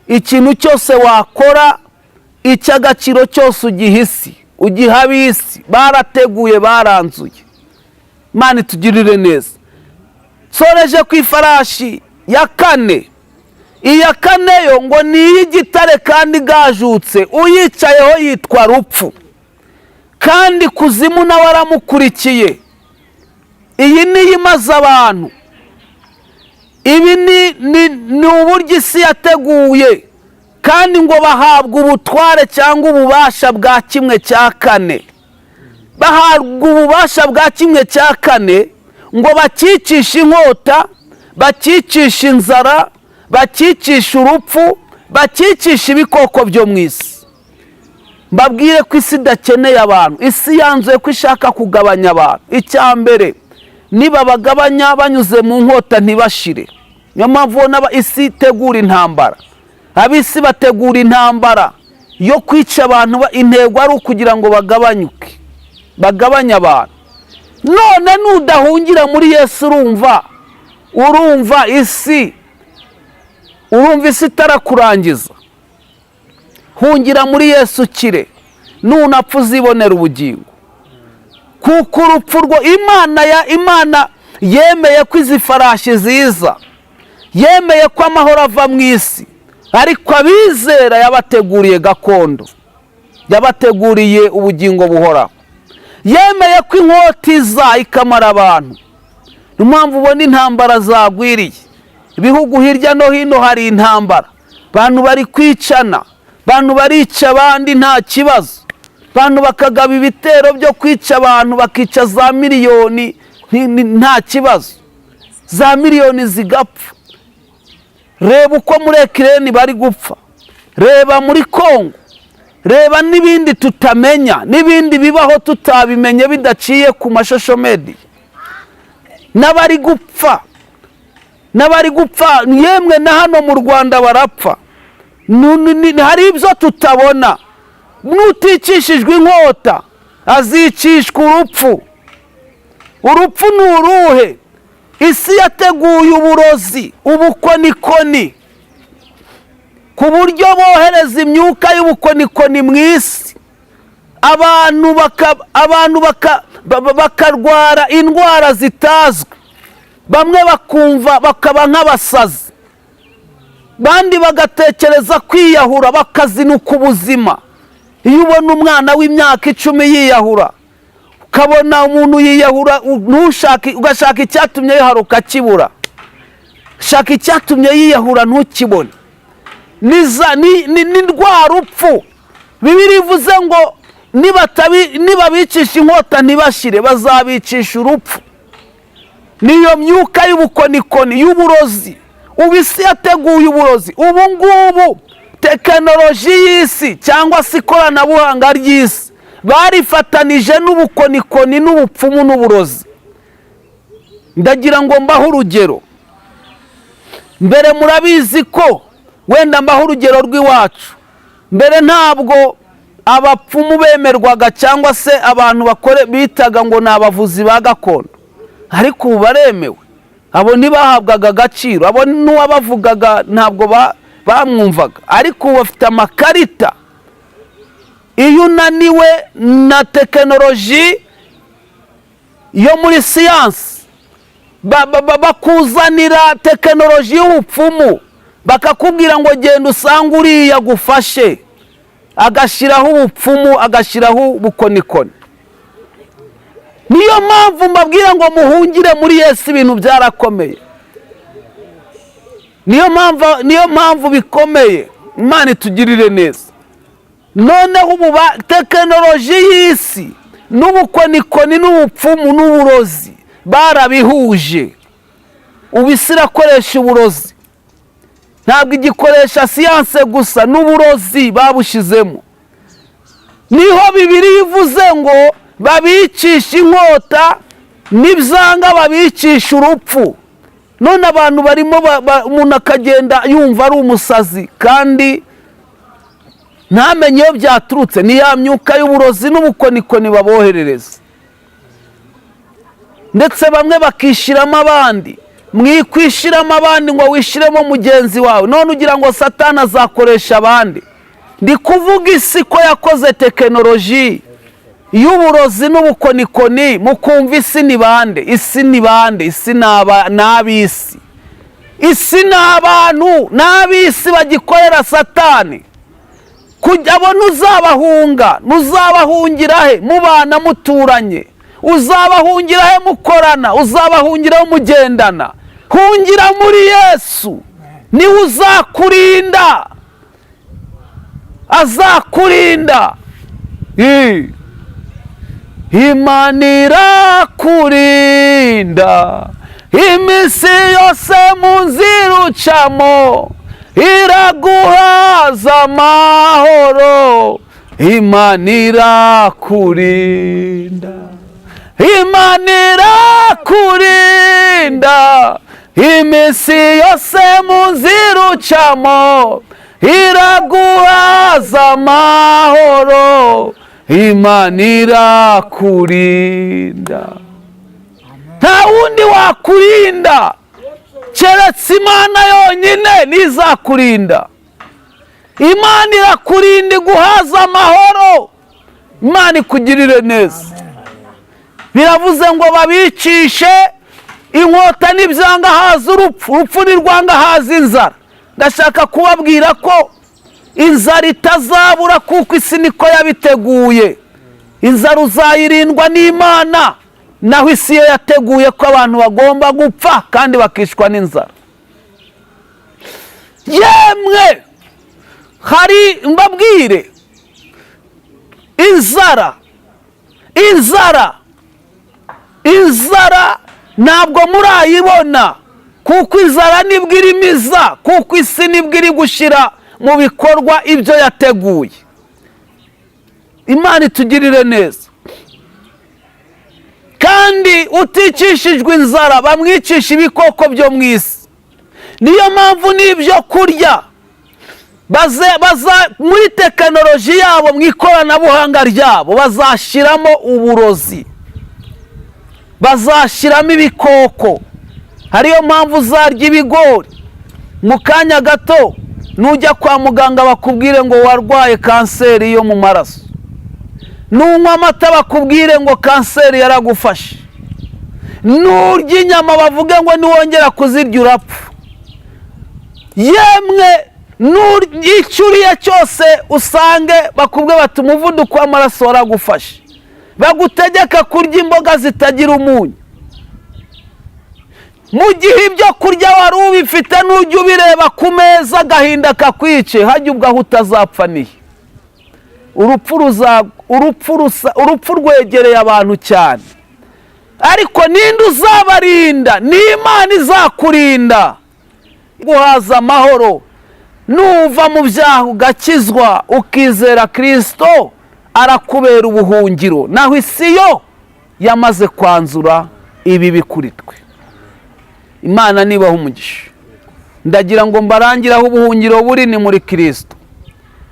ikintu cyose wakora icy'agaciro cyose ugiha isi, ugiha ab'isi. Barateguye, baranzuye. Imana itugirire neza. Nsoreje ku ifarashi ya kane. Iya kane yo ngo ni iy'igitare kandi igajutse, uyicayeho yitwa Rupfu, kandi Kuzimu nawe aramukurikiye. Iyi niyo imaze abantu. Ibi ni uburyo isi yateguye. Kandi ngo bahabwa ubutware cyangwa ububasha bwa 1/4, bahabwa ububasha bwa 1/4 ngo bakicishe inkota, bakicishe inzara, bakicishe urupfu, bakicishe ibikoko byo mu isi. Mbabwire ko isi idakeneye abantu. Isi yanzuye ko ishaka kugabanya abantu. Icya mbere, nibabagabanya banyuze mu nkota ntibashire. Niyo mpamvu ubona isi itegura intambara. Ab'isi bategura intambara yo kwica abantu, intego ari ukugira ngo bagabanyuke, bagabanye abantu. None nudahungira muri Yesu, urumva isi itarakurangiza. Hungira muri Yesu ukire, nunapfa uzibonera ubugingo. Kuko urupfu rwo Imana yemeye ko izi farashi ziza, yemeye ko amahoro ava mu isi, ariko abizera yabateguriye gakondo, yabateguriye ubugingo buhoraho. Yemeye ko inkota iza ikamara abantu. Niyo mpamvu ubona intambara zagwiriye ibihugu hirya no hino. Hari intambara, abantu bari kwicana, abantu barica abandi nta kibazo, abantu bakagaba ibitero byo kwica abantu, bakica za miliyoni nta kibazo, za miliyoni zigapfa. Reba uko muri Ukraine bari gupfa, reba muri Kongo, reba n'ibindi tutamenya, n'ibindi bibaho tutabimenye bidaciye ku ma social media, n'abari gupfa, n'abari gupfa. Yemwe na hano mu Rwanda barapfa. Hari ibyo tutabona. N'uticishijwe inkota azicishwa urupfu. Urupfu ni uruhe? Isi yateguye uburozi, ubukonikoni, ku buryo bohereza imyuka y'ubukonikoni mu isi, abantu bakarwara indwara zitazwi, bamwe bakumva bakaba nk'abasazi, bandi bagatekereza kwiyahura, bakazinuka ubuzima. Iyo ubona umwana w'imyaka 10 yiyahura, ukabona umuntu yiyahura, ntushake, ugashaka icyatumye yiyahura ukakibura, shaka icyatumye yiyahura ntukibone. Ni rwa rupfu Bibiliya ivuze ngo nibabicisha inkota ntibashire, bazabicisha urupfu. Niyo myuka y'ubukonikoni, y'uburozi. Ubu isi yateguye uburozi. Ubu ngubu tekinoloji y'isi cyangwa se ikoranabuhanga ry'isi barifatanije n'ubukonikoni n'ubupfumu n'uburozi. Ndagira ngo mbahe urugero. Mbere murabizi ko, wenda mbaho urugero rw'iwacu, mbere ntabwo abapfumu bemerwaga cyangwa se abantu bakore bitaga ngo ni abavuzi ba gakondo, ariko ubu baremewe. Abo ntibahabwaga agaciro, abo n'uwabavugaga ntabwo bamwumvaga, ariko ubu bafite amakarita. Iyo unaniwe na tekinoloji yo muri siyansi, bakuzanira tekinoloji y'ubupfumu, bakakubwira ngo genda usange uriya agufashe, agashyiraho ubupfumu, agashyiraho ubukonikoni. Niyo mpamvu mbabwira ngo muhungire muri Yesu. Ibintu byarakomeye, niyo mpamvu bikomeye. Imana itugirire neza. Noneho ubu tekinoloji y'isi n'ubukonikoni n'ubupfumu n'uburozi barabihuje. Ubu isi irakoresha uburozi, ntabwo igikoresha siyanse gusa, n'uburozi babushyizemo. Niho Bibiliya ivuze ngo babicisha inkota, nibyanga babicisha urupfu. None abantu barimo umuntu akagenda yumva ari umusazi kandi ntamenye iyo byaturutse. Ni ya myuka y'uburozi n'ubukonikoni baboherereza, ndetse bamwe bakishyiramo abandi. Mwikwishyiramo abandi ngo wishyiremo mugenzi wawe, none ugira ngo Satani azakoresha abandi. Ndi kuvuga isi ko yakoze tekinoloji y'uburozi n'ubukonikoni, mukumva isi ni bande? Isi ni bande? Isi ni ab'isi. Isi ni abantu, ni ab'isi bagikorera Satani. Kujya abo ntuzabahunga, ntuzabahungira he mubana muturanye? Uzabahungira he mukorana? Uzabahungiraho mugendana? Hungira muri Yesu, niwe uzakurinda. Azakurinda. Imana irakurinda iminsi yose mu nzira ucamo, iraguhaza amahoro. Imana irakurinda, Imana irakurinda iminsi yose mu nzira ucamo, iraguhaza amahoro. Imana irakurinda. Nta wundi wakurinda keretse Imana yonyine ntizakurinda. Imana irakurinda, iguhaza amahoro. Imana ikugirire neza. Biravuze ngo babicishe inkota, n'ibyanga haza urupfu, urupfu nirwanga haza inzara. Ndashaka kubabwira ko inzara itazabura, kuko isi niko yabiteguye. Inzara uzayirindwa n'Imana, naho isi yo yateguye ko abantu bagomba gupfa kandi bakicwa n'inzara. Yemwe, hari mbabwire, inzara, inzara, inzara ntabwo murayibona, kuko inzara nibwo irimo iza, kuko isi nibwo iri gushyira mu bikorwa ibyo yateguye. Imana itugirire neza. Kandi uticishijwe inzara bamwicisha ibikoko byo mu isi. Niyo mpamvu n'ibyo kurya baza muri tekinoloji yabo, mu ikoranabuhanga ryabo, bazashyiramo uburozi, bazashyiramo ibikoko. Hariyo mpamvu uzarya ibigori, mu kanya gato nujya kwa muganga bakubwire ngo warwaye kanseri yo mu maraso. Nunywa amata bakubwire ngo kanseri yaragufashe. Nurya inyama bavuge ngo niwongera kuzirya urapfa. Yemwe, icyo uriye cyose usange bakubwe bati umuvuduko w'amaraso waragufashe. Bagutegeka kurya imboga zitagira umunyu, mu gihe ibyo kurya wari ubifite. Nujya ubireba ku meza agahinda kakwice. Hajya ubwo aho utazapfa nihe? Urupfu ruza, urupfu rusa, urupfu rwegereye abantu cyane. Ariko ninde uzabarinda? Ni Imana izakurinda, guhaza amahoro. Nuva mu byaha ugakizwa, ukizera Kirisito, arakubera ubuhungiro. Naho isi yo yamaze kwanzura ibibi kuri twe. Imana nibaha umugisha. Ndagira ngo mbarangire aho ubuhungiro buri, ni muri Kirisito.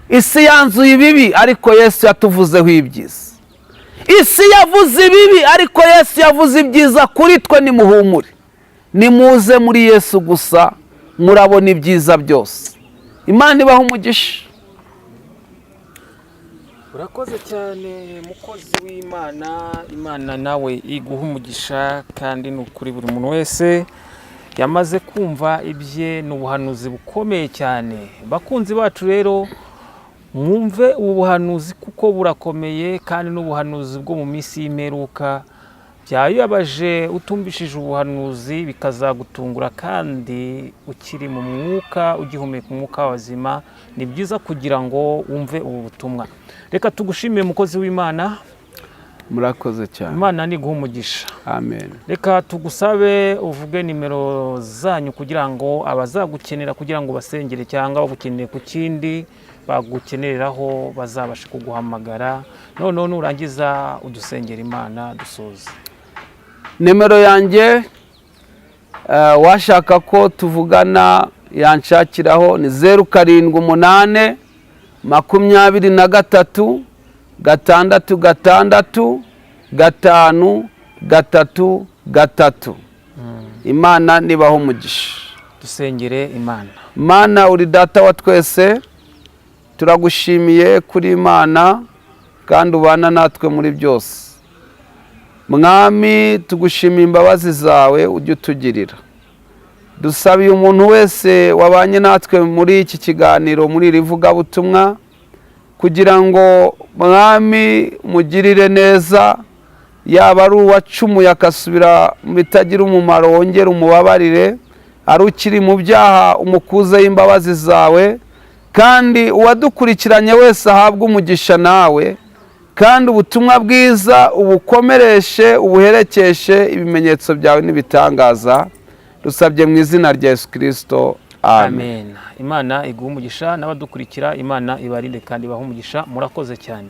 Isi yanzuye ibibi, ariko Yesu yatuvuzeho ibyiza. Isi yavuze ibibi, ariko Yesu yavuze ibyiza kuri twe. Nimuhumure, nimuze muri Yesu gusa, murabona ibyiza byose. Imana ibaha umugisha. Urakoze cyane, mukozi w'Imana. Imana nawe iguha umugisha. Kandi ni ukuri, buri muntu wese yamaze kumva ibye, ni ubuhanuzi bukomeye cyane. Bakunzi bacu rero, mwumve ubu buhanuzi kuko burakomeye, kandi n'ubuhanuzi bwo mu minsi y'imperuka. Byaba bibabaje utumvishije ubuhanuzi bikazagutungura kandi ukiri mu mwuka, ugihumeka umwuka w'abazima. Ni byiza kugira ngo wumve ubu butumwa. Reka tugushimire, mukozi w'Imana. Murakoze cyane. Imana niguha umugisha. Amen. Reka tugusabe uvuge nimero zanyu, kugira ngo abazagukenera kugira ngo basengere cyangwa bagukeneye ku kindi bagukenereraho bazabashe kuguhamagara. Noneho nurangiza udusengera Imana, dusoze. Nimero yanjye, washaka ko tuvugana yanshakiraho, ni 0782366533. Imana nibaho umugisha. Dusengere Imana. Mana, uri Data wa twese, turagushimiye kuri Imana kandi ubana natwe muri byose. Mwami, tugushimiye imbabazi zawe ujya utugirira. Dusabiye umuntu wese wabanye natwe muri iki kiganiro, muri iri vugabutumwa, kugira ngo Mwami mugirire neza. Yaba ari uwacumuye agasubira mu bitagira umumaro, wongere umubabarire. Ari ukiri mu byaha, umukuzeho imbabazi zawe. Kandi uwadukurikiranye wese ahabwe umugisha nawe, kandi ubutumwa bwiza ubukomereshe, ubuherekeshe ibimenyetso byawe n'ibitangaza. Dusabye mu izina rya Yesu Kirisito, amen. Amen. Imana iguhe umugisha n'abadukurikira, Imana ibarinde kandi ibahe umugisha. Murakoze cyane.